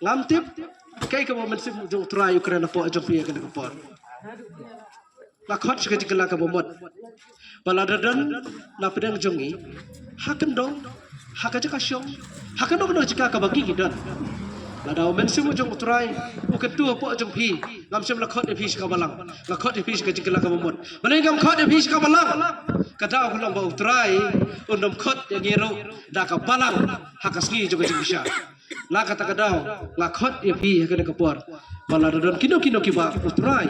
ngam tip kaei kaba U Mynsiem jong U Trai u kren hapoh jong phi ha kane ka por. Nga khot sha ka jingkylla kaba mut ba lada don na pdeng jong ngi, ha kyndong, ha ka jaka shong, ha kano kano ka jaka kaba ngi ngi don, lada U Mynsiem jong U Trai u kyntu hapoh jong phi, ngam shym la khot ïa phi sha ka balang, nga khot ïa phi sha ka jingkylla kaba mut. Balei ngam khot ïa phi sha ka balang? Ka daw ka long ba U Trai un ym khot ïa ngi ruh da ka balang ha ka sngi jong ka jingbishar. Na kata ka daw nga khot ïa phi ha kane ka por ba lada don kino kino kiba U Trai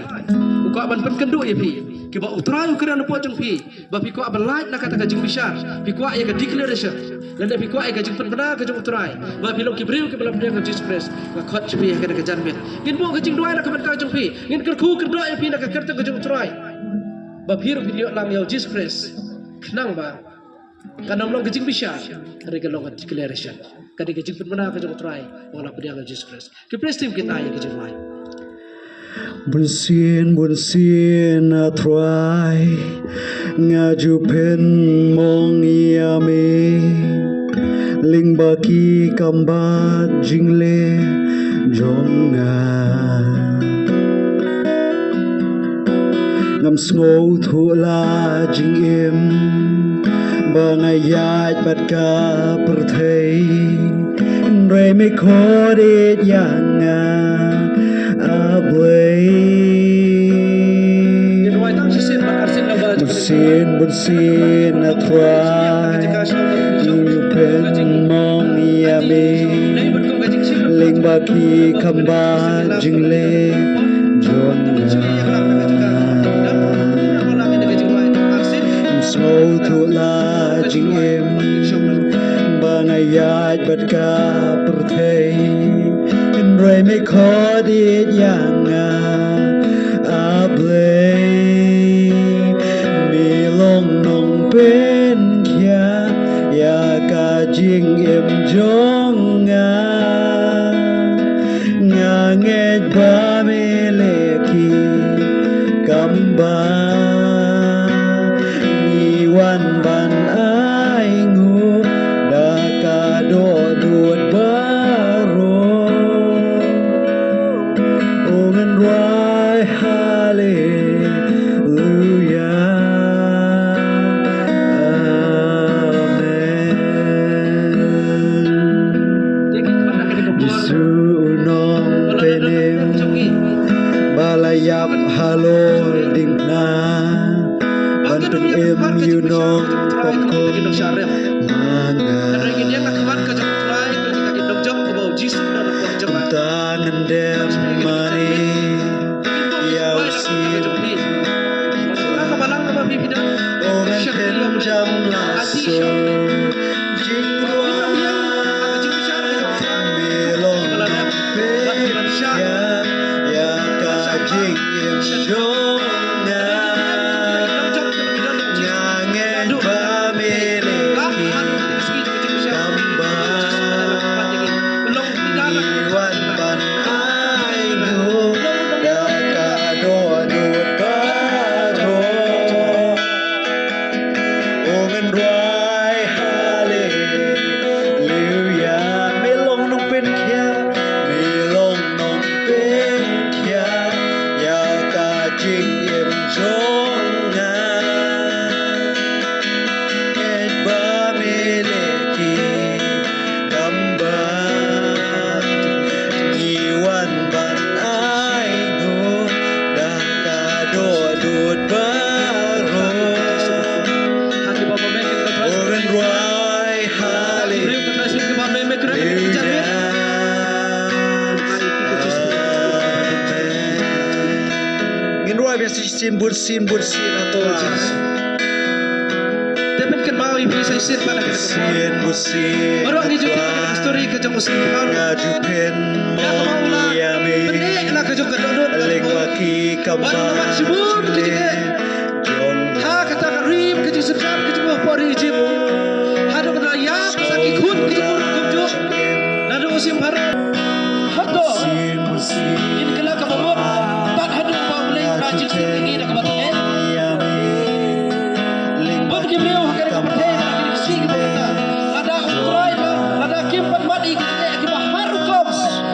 u kwah ban pynkynduh ïa phi, kiba U Trai u kren hapoh jong phi ba phi kwah ban lait na kata ka jingbishar, phi kwah ïa ka declaration lane phi kwah ïa ka jingpynbna ka jong U Trai ba phi long ki briew kiba la pdiang ïa U Jisu Khrist, nga khot sha phi ha kane ka janmiet. Ngin buh ka jingduwai na ka bynta jong phi, ngin kyrkhu kyrdoh ïa phi na ka kyrteng ka jong U Trai ba phi ruh phin ïoh lang ïa U Jisu Khrist, khnang ba kan ym long ka jingbishar, ka dei ka long ka declaration, ka dei ka jingpynbna ka jong U Trai ba nga la pdiang ïa U Jisu Khrist. Ki praise team kin ai ïa ka jingrwai. Bunsien bunsien, A Trai, nga ju pynmong ïa me lyngba ki kam bad jingleh jong nga. Ngam sngewthuh la jingim ba nga ïaid bad ka pyrthei, hynrei me khot ïa nga, A Blei. Bunsien bunsien, A Trai, nga ju pynmong ïa me lyngba ki kam bad jingleh jong nga. Dei ïa nga, A Blei, me long nongpynkhia ïa ka jingim jong nga. Nga ngeit ba me leh ki kam ba ngi wan ban ai nguh da ka dohnud baroh. U ngan rwai haleluya. Amen. Jisu u nongpynim ba la ïap halor diengphna, ban pynim ïa u nongpynim ma nga. Mynta ngan dem mane ïa u sien. O ngan kynjam la sor jingrwai, me long nongpynim ïa ka jingim jong nga. Nga ngeit ba me leh ki kam ba ngi wan ban ai nguh da ka dohnud baroh. O ngan rwai haleluya. Me long nongpynim, me long nongpynim ïa ka jingim jong nga. Ngeit ba me leh ki kam ba ngi wan ban ai nguh da ka dohnud baroh. O ngan rwai haleluya. Ngin rwai biang shisien, bun sien, bun sien hato. Te pynkynmaw ïa phi sa shisien pat ha kane ka por. Sien, bun sien. Baroh ngi ju tip ïa ka story ka jong u Siem Pharoo. Nga ju pyn ïa ka ba u la pyneh na ka jong ka dohnud. Lyngba ki kam ba. Ban wan shibun ki jingeh. Ha kata ka ri ka jingsynshar ka jong u hapoh ri Ijipt. Haduh ba la ïap sa ki khun ki jong u ruh kumjuh. Naduh u Siem Pharoo. Hato ngin kylla kaba mut tad haduh ba U Blei un ai jingsuk ïa ngi da kaba tyngeh? Bun ki briew ha kane ka pyrthei ba ki dei ki sih kiba mynta, lada U Trai ba, lada kim pat mad ïa ki jingeh kiba har rukom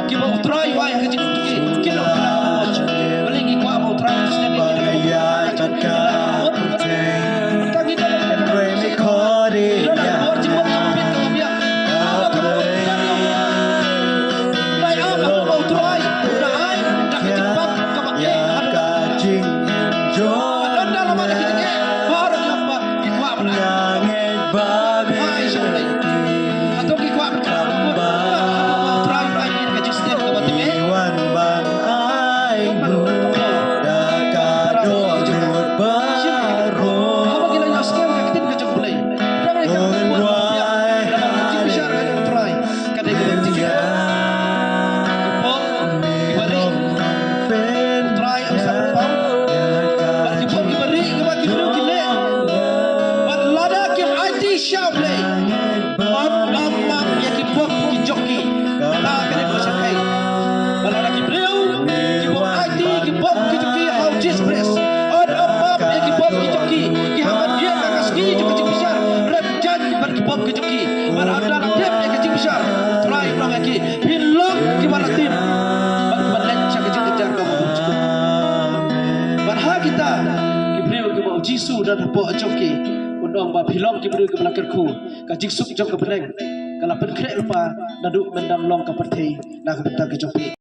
kiba U Trai u ai ha ka jingim jong ki, kin ym kylla kaba mut. Balei ngi kwah ba U Trai un sngewthuh ïa ngi da kaba mut? Mynta ngi don ha kane ka pyrthei. Haba ki la ïohsngew ïa ka ktien ka jong U Blei, dang ïa ka, ka jingbishar ka jong U Trai ka dei kaba jingeh. Ki pop kiba rieh, U Trai un sa pynpaw. Bad ki pop kiba rieh kiba ki briew ki leh, bad lada kim aiti sha U Blei, un ym map ïa ki pop ki jong ki. Kata ka dei ka jingeh. Bad lada ki briew kiba aiti ki pop ki jong ki ha U Jisu Khrist, un ym map ïa ki pop ki jong ki. Ki hap ban ïeng ha ka sngi jong ka jingbishar, rep jaiñ bad ki pop ki jong ki. Bad ynda la dep ïa ka jingbishar, U Trai un ong ïa ki, phin long kiba la tip bad kiba leit sha ka jingkynjar kaba bymjukut. Bad ha kita ki briew kiba U Jisu don hapoh jong ki, un ong ba phi long ki briew kiba la kyrkhu. Ka jingsuk jong ka bneng ka la pynkhreh lypa naduh myndang long ka pyrthei na ka bynta ka jong phi.